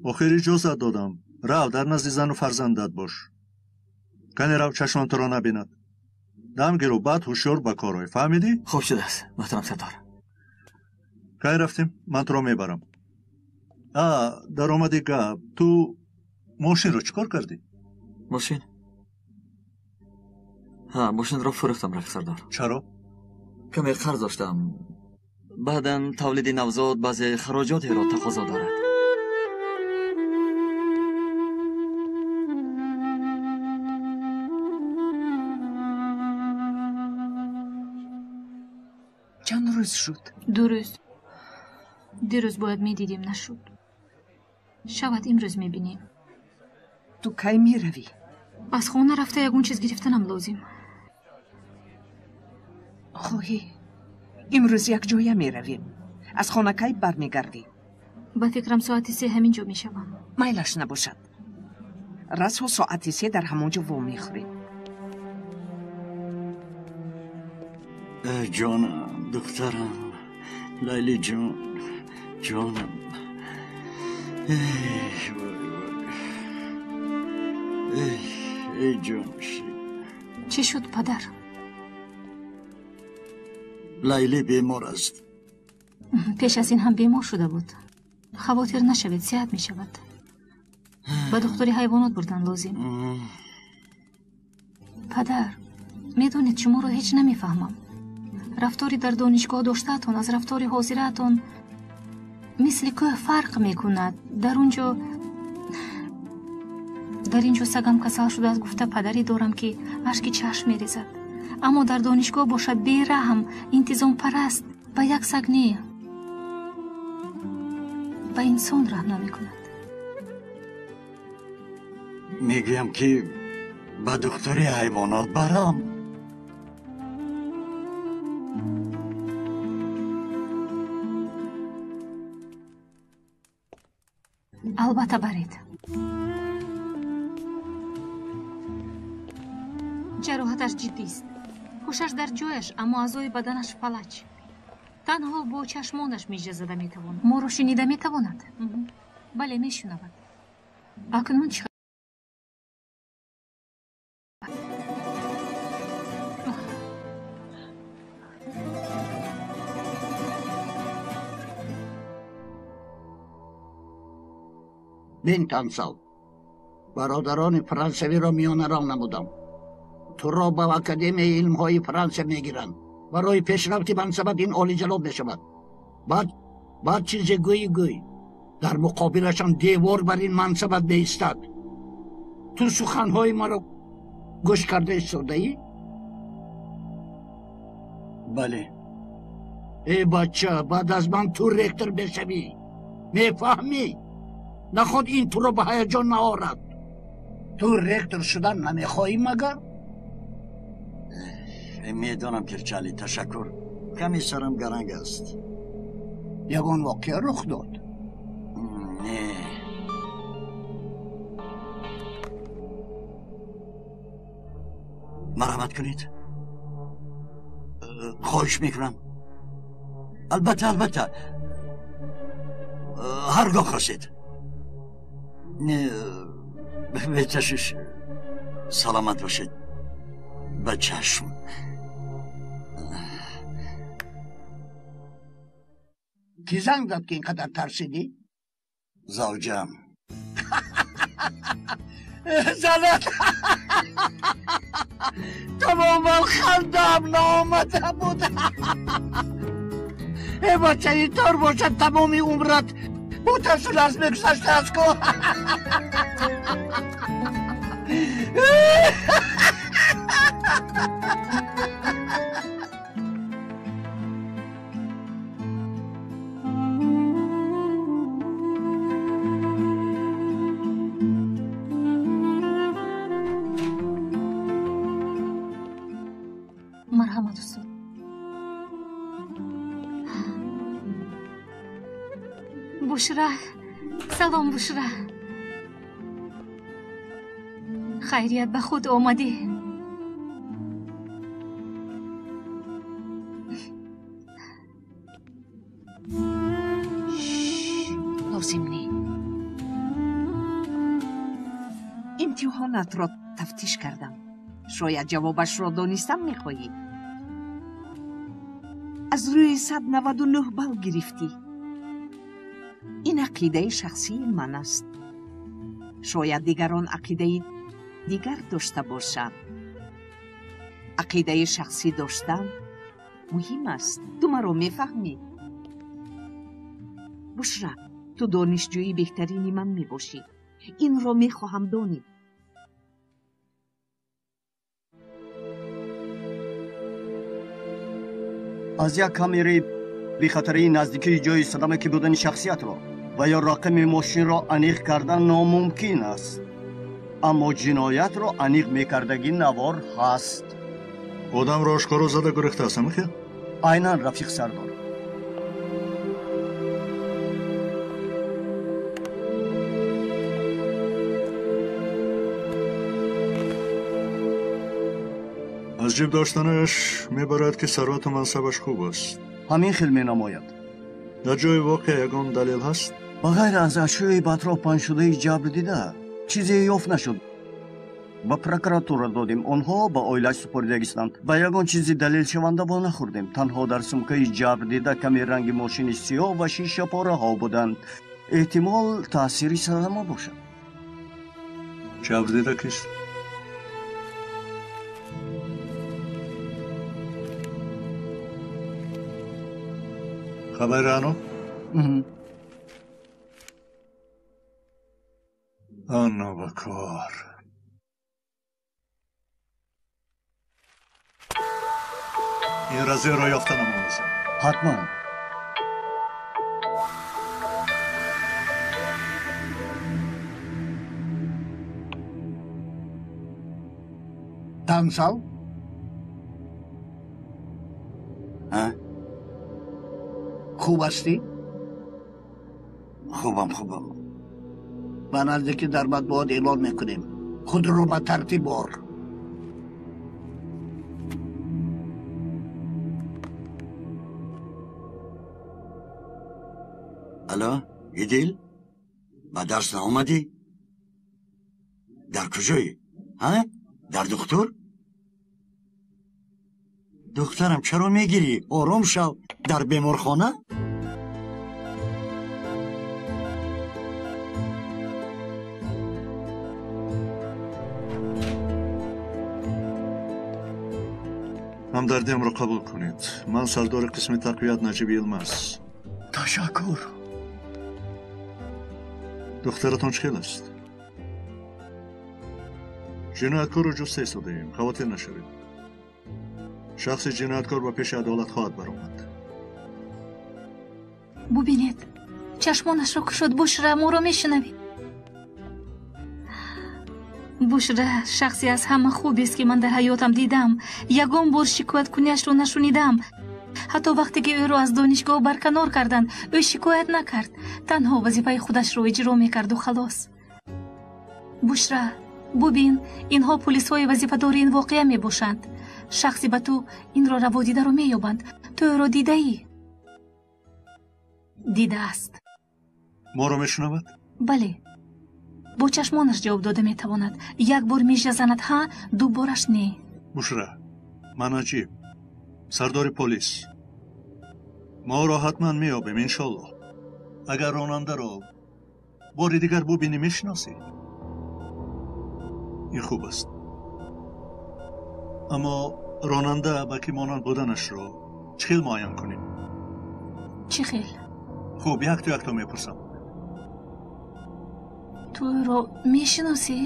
Охир иҷозат додам. Рав, дар назди зану фарзандат бош. Кане рав, чашмам туро набинад. Дам гиру, баъд ҳушёр ба кор ой. Фаҳмидӣ? Хуб шудааст, муҳтарам сардор. Кай рафтем? Ман туро мебарам. А, даромади гап, ту мошинро чӣ кор кардӣ? Мошин? Ҳа, мошинро фурӯхтам, рафиқ сардор. Чаро? Каме қарз доштам. Баъдан тавлиди навзод баъзе хароҷотеро тақозо дорад. Чанд рӯз шуд? 2 рӯз. Дирӯз бояд медидем, нашуд. Шавад имрӯз мебинем. Ту кай меравӣ? Аз хона рафта ягон чиз гирифтанам лозим. Хоҳӣ, имрӯз якҷоя меравем. Аз хона кай бармегардӣ? Ба фикрам соати 3 ҳамин ҷо мешавам. Майлаш набошад. Расо соати 3 дар ҳамон ҷо вомехӯрем. Ҷонам, духтарам, Лайли ҷон, ҷонам. Эй, вой, вой. Эй, эй ҷон. Чӣ шуд, падар? Лайли бемор аст. Пеш аз ин ҳам бемор шуда буд. Хавотир нашавед, сеҳат мешавад. Ба духтури ҳайвонот бурдан лозим. Падар, медонед, шуморо ҳеҷ намефаҳмам. Рафтори дар донишгоҳ доштаатон аз рафтори ҳозираатон мисли кӯҳ фарқ мекунад. Дар он ҷо, дар ин ҷо сагам касал шудааст гуфта падаре дорам, ки ашки чашм мерезад. Аммо дар донишгоҳ бошад бераҳм, интизомпараст, ба як саг не, ба инсон раҳм намекунад. Мегӯям, ки ба духтури ҳайвонот барам. Албатта баред. Ҷароҳаташ ҷиддист. Ҳушаш дар ҷояш, аммо аъзои баданаш фалаҷ. Танҳо бо чашмонаш мижа зада метавонад. Моро шунида метавонад? Бале, мешунавад. Акнун чӣ? Бин, Тансал, бародарони франсавиро миёнарав намудам. Туро ба Академияи илмҳои Франсия мегиранд. Барои пешрафти мансабат ин олиҷаноб мешавад. Баъд чизе гӯӣ гӯй. Дар муқобилашон девор бар ин мансабат меистад. Ту суханҳои маро гӯш карда истодаӣ? Бале. Эй бача, баъд аз ман ту ректор мешавӣ. Мефаҳмӣ? Наход ин туро ба ҳаяҷон наорад. Ту ректор шудан намехоҳӣ магар? Медонам, Кирчали, ташаккур. Каме сарам гаранг аст. Ягон воқеа рух дод? Не. Марҳамат кунед. Хоҳиш мекунам. Албатта, албатта. Ҳар гоҳ хостед. Не, беташвиш. Саломат бошед. Ба чашм. Кӣ занг зад, ки ин қадар тарсидӣ? Завҷам. Занат тамоман хандам наомада буд. Э бача, ин тор бошад, тамоми умрат бо тарсу ларз мегузаштааст ку. Марҳамат, устод. Бушра, салом, Бушра. Хайрият, ба худ омадӣ. Лозим не. Имтиҳонатро тафтиш кардам. Шояд ҷавобашро донистан мехоҳӣ. Аз рӯи 199 балл гирифтӣ. Ин ақидаи шахсии ман аст. Шояд дигарон ақидаи дигар дошта бошанд. Ақидаи шахсӣ доштан муҳим аст. Ту маро мефаҳмӣ? Бушра, ту донишҷӯи беҳтарини ман мебошӣ. Инро мехоҳам донӣ. Аз як камераи бехатарии наздикии ҷои садама ки будани шахсиятро ва ё рақами мошинро аниқ кардан номумкин аст, аммо ҷиноятро аниқ мекардагӣ навор ҳаст. Одамро ошкоро зада гурехтааст, амихел? Айнан, рафиқ сардор. Аз ҷиб доштанаш мебарад, ки сарвату мансабаш хуб аст. Ҳамин хел менамояд. Дар ҷои воқеа ягон далел ҳаст? Ба ғайр аз ашёи ба атроф паҳншудаи ҷабр дида, чизе ёфт нашуд. Ба прокуратура додем, онҳо ба оилааш супоридагистанд. Ба ягон чизи далелшаванда во нахӯрдем. Танҳо дар сумкаи ҷабр дида каме ранги мошини сиёҳ ва шишапораҳо буданд. Эҳтимол, таъсири садама бошад. Ҷабр дида кист? Хабари Рано? Ана ба кор. Ин разиро ёфта намонасам. Ҳатман. Тансал? А? Хуб ҳастӣ? Хубам, хубам. Ба наздикӣ дар матбуот эълон мекунем. Худро ба тартиб ор. Алло, Идил? Ба дарс наомадӣ? Дар куҷоӣ? Ҳа? Дар духтур? Духтарам, чаро мегирӣ? Ором шав. Дар беморхона? Ҳамдардиамро қабул кунед. Ман сардори қисми тақвият Наҷиб Йилмаз. Ташаккур. Духтаратон чӣ хел аст? Ҷинояткорро ҷуста истодаем, хавотир нашавед. Шахси ҷинояткор ба пеши адолат хоҳад баромад. Бубинед, чашмонашро кушод. Бушра, моро мешунавӣ? Бушра шахсе аз ҳама хубест, ки ман дар ҳаётам дидам. Ягон бор шикояткуниашро нашунидам. Ҳатто вақте ки ӯро аз донишгоҳ барканор карданд, ӯ шикоят накард. Танҳо вазифаи худашро иҷро мекарду халос. Бушра, бубин, инҳо пулисҳои вазифадори ин воқеа мебошанд. Шахси ба ту инро раводидаро меёбанд. Ту ӯро дидаӣ? Дидааст. Моро мешунавад? Бале. Бо чашмонаш ҷавоб дода метавонад. Як бор мижа занад ҳа, ду бораш не. Бушра, ман Наҷиб, сардори полис. Мо ӯро ҳатман меёбем, иншоллоҳ. Агар ронандаро бори дигар бубинӣ, мешиносӣ? Ин хуб аст. Аммо ронанда ба кӣ монанд буданашро чӣ хел муайян кунем? Чӣ хел? Хуб, якту якто мепурсам. Ту ӯро мешиносӣ?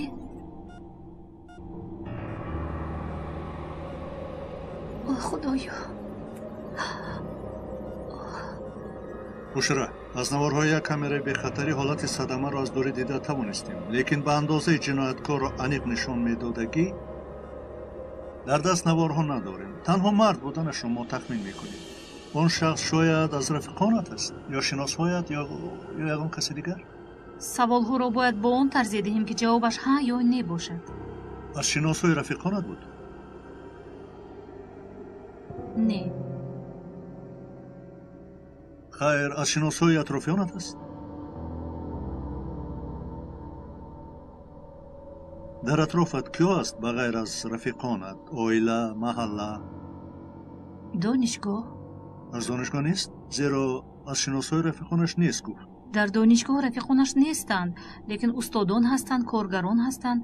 О, Худоё! Бушра, аз наворҳои як камераи бехатарӣ ҳолати садамаро аз дурӣ дида тавонистем, лекин ба андозаи ҷинояткорро аниқ нишон медодагӣ дар даст наворҳо надорем. Танҳо мард буданашро мо тахмин мекунем. Он шахс шояд аз рафиқонат аст, ё шиносҳоят, ё ягон каси дигар? Саволҳоро бояд бо он тарзе диҳем, ки ҷавобаш ҳа ё не бошад. Аз шиносҳои рафиқонат буд? Не. Хайр, аз шиносҳои атрофиёнат аст? Дар атрофат киё аст ба ғайр аз рафиқонат? Оила, маҳалла? Донишгоҳ. Аз донишгоҳ нест? Зеро аз шиносҳои рафиқонаш нест, гуфт. Дар донишгоҳ рафиқонаш нестанд, лекин устодон ҳастанд, коргарон ҳастанд,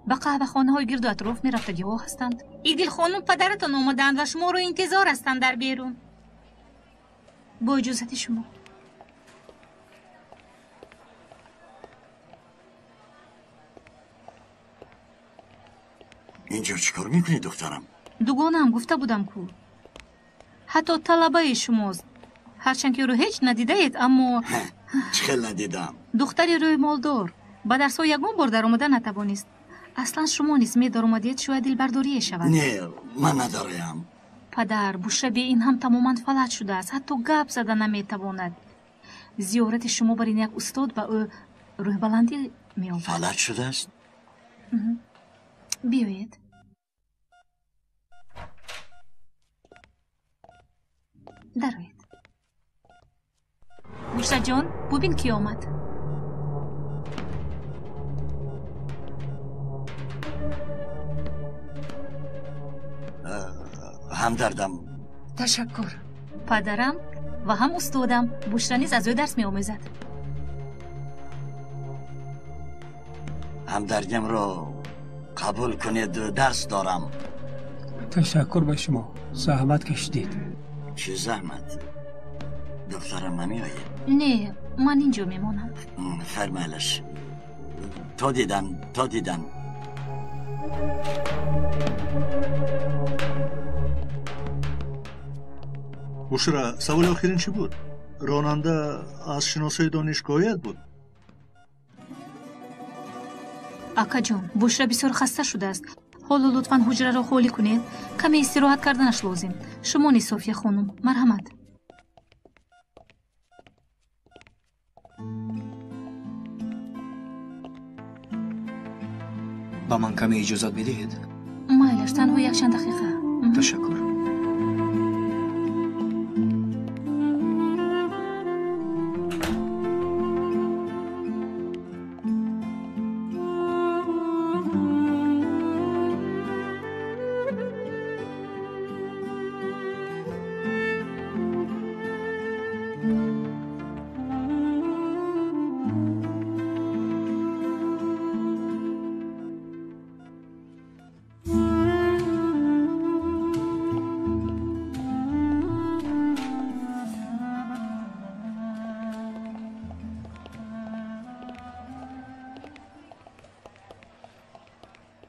ба қаҳвахонаҳои гирду атроф мерафтагиҳо ҳастанд. Идилхонум, падаратон омадаанд ва шуморо интизор ҳастанд дар берун. Бо иҷозати шумо. Инҷо чӣ кор мекунӣ, духтарам? Дугонаам, гуфта будам ку. Ҳатто талабаи шумост. Ҳарчанд ки ӯро ҳеҷ надидаед, аммо Чӣ хел надидам? Духтари рӯймолдор ба дарсҳо ягон бор даромада натавонист. Аслан шумо низ медаромадед, шояд дилбардорие шавад. Не, ман надораям. Падар, Бушра бе ин ҳам тамоман фалаҷ шудааст, ҳатто гап зада наметавонад. Зиёрати шумо бар ин як устод ба ӯ рӯҳбаландӣ меовард. Фалаҷ шудааст? Биёед. Дароед. Бушраҷон, бубин, ки омад. Ҳамдардам. Ташаккур. Падарам ва ҳам устодам. Бушра низ аз ӯ дарс меомӯзад. Ҳамдардимро қабул кунед, дарс дорам. Ташаккур ба шумо, заҳмат кашидед. Чӣ заҳмат? Духтарам намеояд? Не, ман инҷо мемонам. Хайр, майлаш. То дидан, то дидан. Бушра, саволи охирин чӣ буд? Ронанда аз шиносои донишгоҳият буд? Акаҷон, Бушра бисёр хаста шудааст. Ҳоло лутфан ҳуҷраро холӣ кунед. Каме истироҳат карданаш лозим. Шумо низ, София хонум, марҳамат. Ба ман каме иҷозат медиҳед? Майлаш, танҳо якчанд дақиқа. Ташаккур.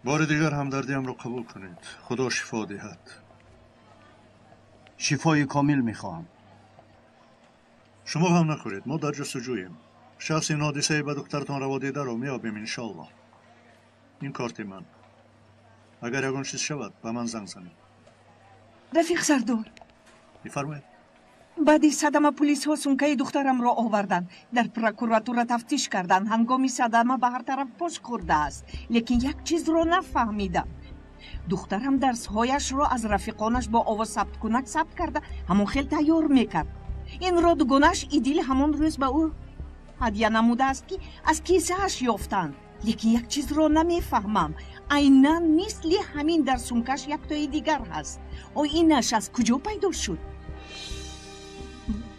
Бори дигар ҳамдардиамро қабул кунед. Худо шифо диҳад. Шифои комил мехоҳам. Шумо ғам нахӯред, мо дар ҷустуҷӯем. Шахси ин ҳодисаи ба духтаратон раводидаро меёбем, иншоаллоҳ. Ин корти ман. Агар ягон чиз шавад, ба ман занг занед. Рафиқ сардор. Бифармоед. Баъди садама пулисҳо сумкаи духтарамро оварданд. Дар прокуратура тафтиш карданд. Ҳангоми садама ба ҳар тараф пош хӯрдааст. Лекин як чизро нафаҳмидам. Духтарам дарсҳояшро аз рафиқонаш бо овоз сабткунак сабт карда, ҳамон хел тайёр мекард. Инро дугонааш Идил ҳамон рӯз ба ӯ ҳадя намудааст, ки аз кисааш ёфтанд. Лекин як чизро намефаҳмам. Айнан мисли ҳамин дар сумкаш яктои дигар ҳаст. Оинаш аз куҷо пайдо шуд?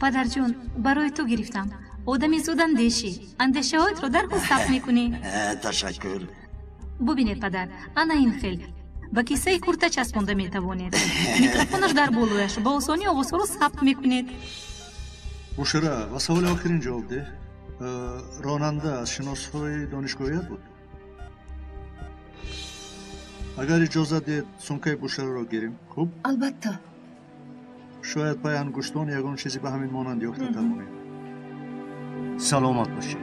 Падарҷон, барои ту гирифтам. Одами зудандешӣ, андешаҳоятро дарҳол сабт мекунӣ. Ташаккур. Бубинед, падар, ана ин хел. Ба кисаи курта часпонда метавонед. Микрофонаш дар болояш, ба осонӣ овозҳоро сабт мекунед. Бушра, ба саволи охирин ҷавоб деҳ. Ронанда аз шиносҳои донишгоҳият буд? Агар иҷозат диҳед, сумкаи Бушраро гирем, хуб? Албатта. Шояд пай ангуштон ягон чизе ба ҳамин монанд ёфта тавонем. Саломат бошед.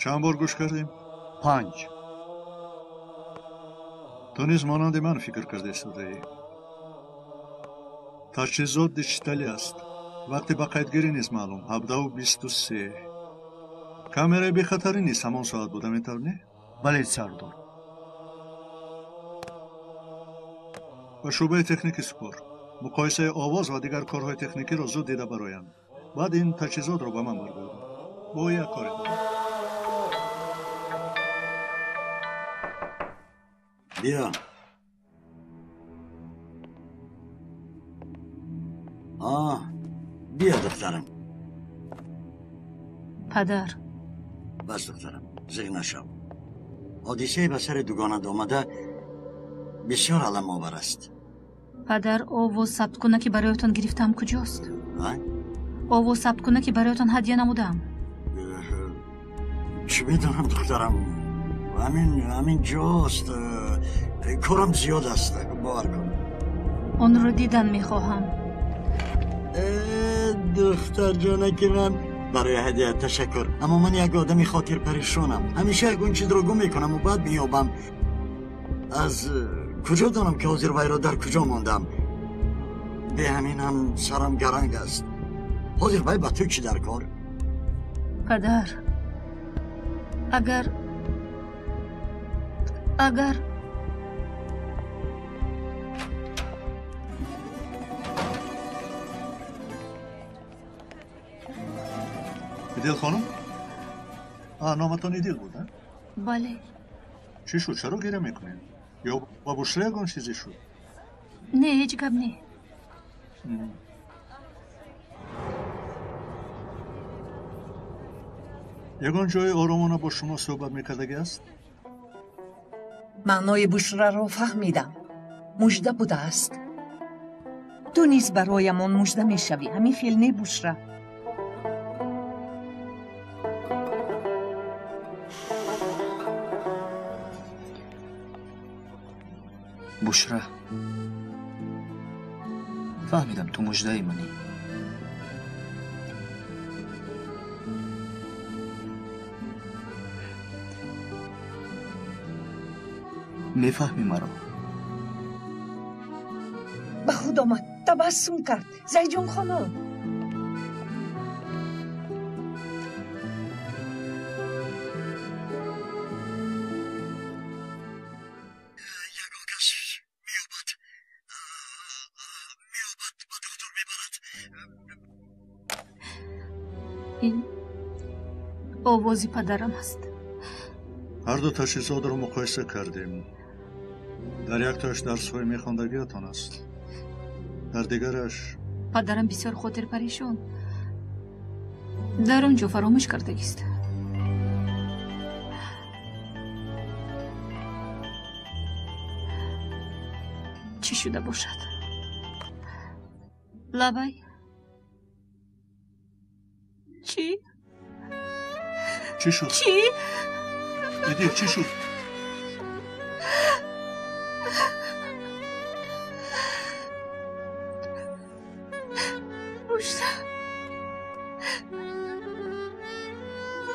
Чанд бор гӯш кардем? 5. Ту низ монанди ман фикр карда истодаӣ. Таҷҳизот диҷиталӣ аст. Вақти ба қайдгирӣ низ маълум, 17:23. Камераи бехатарӣ низ ҳамон соат буда, метавр не? Бале, сардор. Ба шӯъбаи техникӣ супор. Муқоисаи овоз ва дигар корҳои техникиро зуд дида бароянд. Баъд ин таҷҳизотро ба ман баргардон. Бо як коре дорам. Биё. Биё, духтарам. Падар. Бас, духтарам, зиғ нашав. Ҳодисае ба сари дугонат омада бисёр аламовар аст. Падар, овоз сабткуна ки бароятон гирифтаам куҷост? Овоз сабткуна ки бароятон ҳадя намудаам. Чӣ медонам, духтарам? Ҳамин ҷост. Корам зиёд аст, бовар кун. Онро дидан мехоҳам. Духтарҷонаки ман, барои ҳадя ташаккур. Аммо ман як одами хотирпаришонам. Ҳамеша ягон чизро гум мекунаму баъд меёбам. Аз куҷо донам ки ҳозир вайро дар куҷо мондам? Бе ҳамин ҳам сарам гаранг аст. Ҳозир вай ба ту чӣ дар кор? Падар, агар Идил хонум? Номатон Идил буд, а? Бале. Чӣ шуд? Чаро гиря мекунед? Ё ба Бушра ягон чизе шуд? Не, ҳеҷ гап не. Ягон ҷои оромона бо шумо суҳбат мекардагӣ аст? Маънои Бушраро фаҳмидам. Мужда будааст. Ту низ бароямон мужда мешавӣ. Ҳамин хел не, Бушра? Бушра, фаҳмидам ту муждаи манӣ. Мефаҳмӣ маро? Ба худ омад, табассум кард. Зайҷон хонум. Ягон кас меёбад, ба духтур мебарад. Ин овози падарам аст. Ҳарду таҷҳизотро муқоиса кардем. Дар яктояш дарсҳои мехондагиятон аст, дар дигараш. Падарам бисёр хотирпаришон. Дар он ҷо фаромӯш кардагист. Чӣ шуда бошад? Лабай? Чӣ? Чӣ шуд? Чӣ? Идил, чӣ шуд? Бушра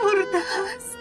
мурдааст.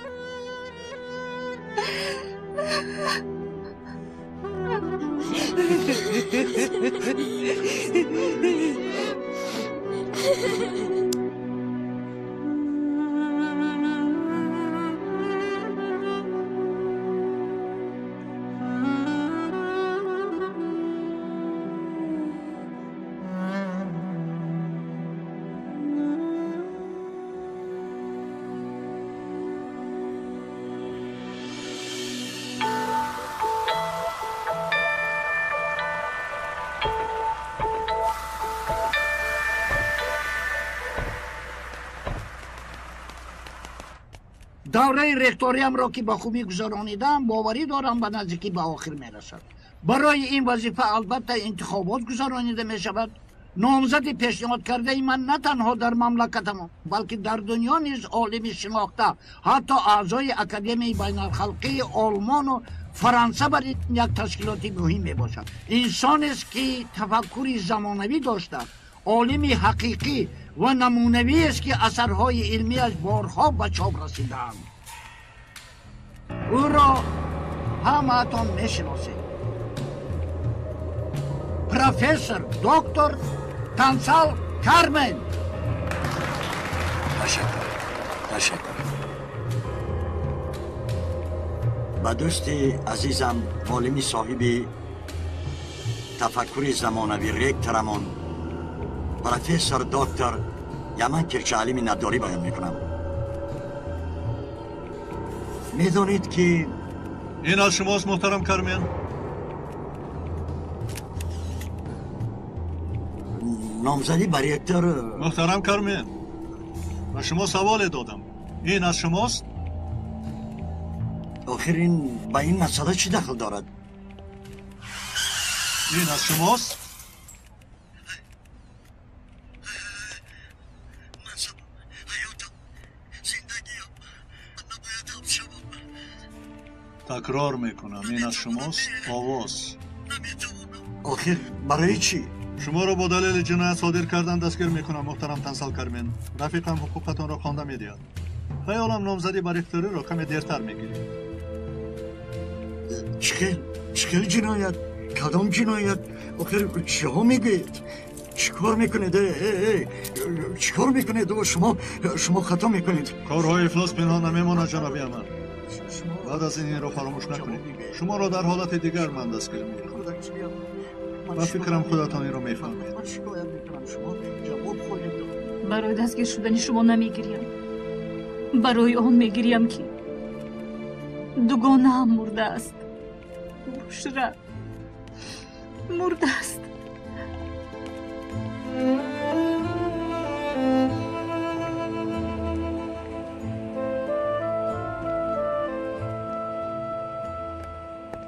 Давраи ректориямро ки ба хубӣ гузаронидам, боварӣ дорам ба наздикӣ ба охир мерасад. Барои ин вазифа албатта интихобот гузаронида мешавад. Номзади пешниҳод кардаи ман на танҳо дар мамлакатам, балки дар дунё низ олими шинохта, ҳатто аъзои Академияи байналхалқии Олмону Фаронса бар ин як ташкилоти муҳим мебошад. Инсонест ки тафаккури замонавӣ дошта, олими ҳақиқӣ ва намунавиест ки асарҳои илмиаш борҳо ба чоп расидаанд. Ӯро ҳамаатон мешиносед. Профессор доктор Тансал Кармен. Ташаккур, ташаккур. Ба дӯсти азизам, олими соҳиби тафаккури замонавӣ, ректорамон профессор доктор Яман Кирчаалӣ миннатдорӣ баён мекунам. Медонед ки ин аз шумост, муҳтарам Кармен? Номзадӣ ба ректор. Муҳтарам Кармен, ба шумо саволе додам. Ин аз шумост? Охир ин ба ин масъала чӣ дахл дорад? Ин аз шумост? Такрор мекунам, ин аз шумост? Овоз. Охир барои чӣ? Шуморо бо далели ҷиноят содир кардан дастгир мекунам, муҳтарам Тансал Кармен. Рафиқам ҳуқуқатонро хонда медиҳад. Хаёлам номзадӣ ба ректориро каме дертар мегиред. Чӣ хел ҷиноят? Кадом ҷиноят? Охир чиҳо мегӯед? Чӣ кор мекунед? Чӣ кор мекунед? Шумо хато мекунед. Корҳои ифлос пинҳон намемонад, ҷаноби Яман. Баъд аз ин инро фаромӯш накунед. Шуморо дар ҳолати дигар ман дастгир мекунам. Ба фикрам худатон инро мефаҳмед. Барои дастгир шудани шумо намегирям. Барои он мегирям ки дугонаам мурдааст. Бушра мурдааст.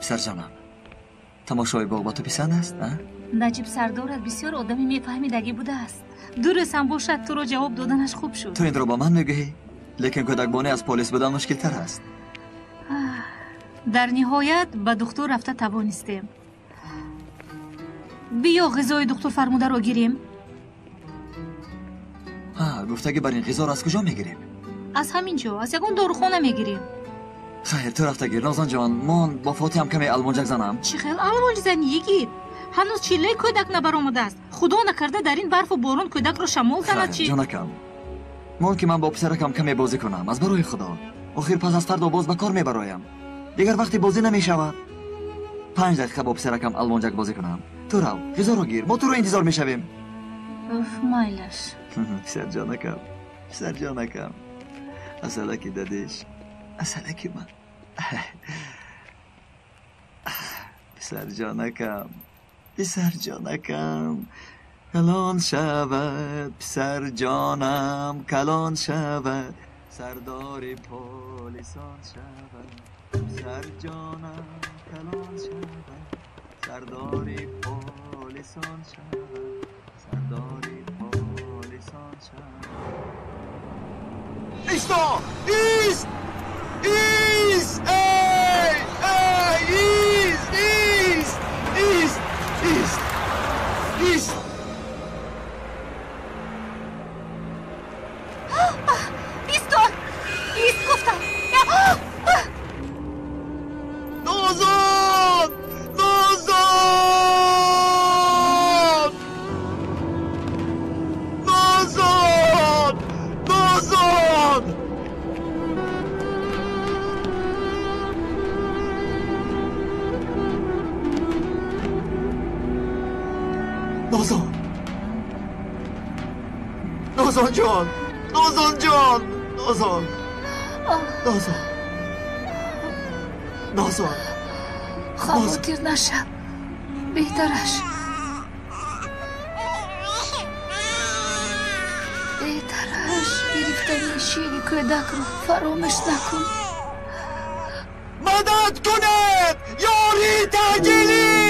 Писарҷонам, тамошои боғ ба ту писанд аст, а? Наҷиб Сардорат бисёр одами мефаҳмидагӣ будааст. Ду рӯз ҳам бошад туро ҷавоб доданаш хуб шуд. Ту инро ба ман мегӯӣ, лекин кӯдакбонӣ аз полис будан мушкилтар аст. Дар ниҳоят ба духтур рафта тавонистем. Биё ғизои духтур фармударо гирем. Гуфтагӣ бар ин ғизоро аз куҷо мегирем? Аз ҳамин ҷо, аз ягон дорухона мегирем. Хайр, ту рафта гир, Нозон ҷон. Мон бо Фотиҳам каме алмонҷак занам. Чӣ хел алмонҷ занӣ, йигит? Ҳанӯз чиллаи кӯдак набаромадааст. Худо накарда дар ин барфу борон кӯдакро шамол занад чӣ? Ҷонакам, мон ки ман бо писаракам каме бозӣ кунам, аз барои Худо. Охир пас аз фардо боз ба кор мебароям. Дигар вақти бозӣ намешавад. 5 дақиқа бо писаракам алмонҷак бозӣ кунам. Ту рав, ғизоро гир, мо туро интизор мешавем. Уф, майлаш. Писарҷонакам, писарҷонакам, асалаки дадиш, асалаки ман. Писарҷонакам, писарҷонакам, калон шавад, писарҷонам калон шавад, сардори полисон шавад, писарҷонам калон шавад, сардори полисон шавад, сардори полисон шавад. Исто! Ист! Ист! Эй! Эй! Ист! Ист! Ист! Ист! Ист! Нозон, Нозон ҷон, Нозон ҷон, Нозон, Нозон, Нозон. Хавотир нашав, беҳтараш, беҳтараш гирифтани шири кӯдакро фаромӯш накун. Мадад кунед! Ёрии таъҷилӣ!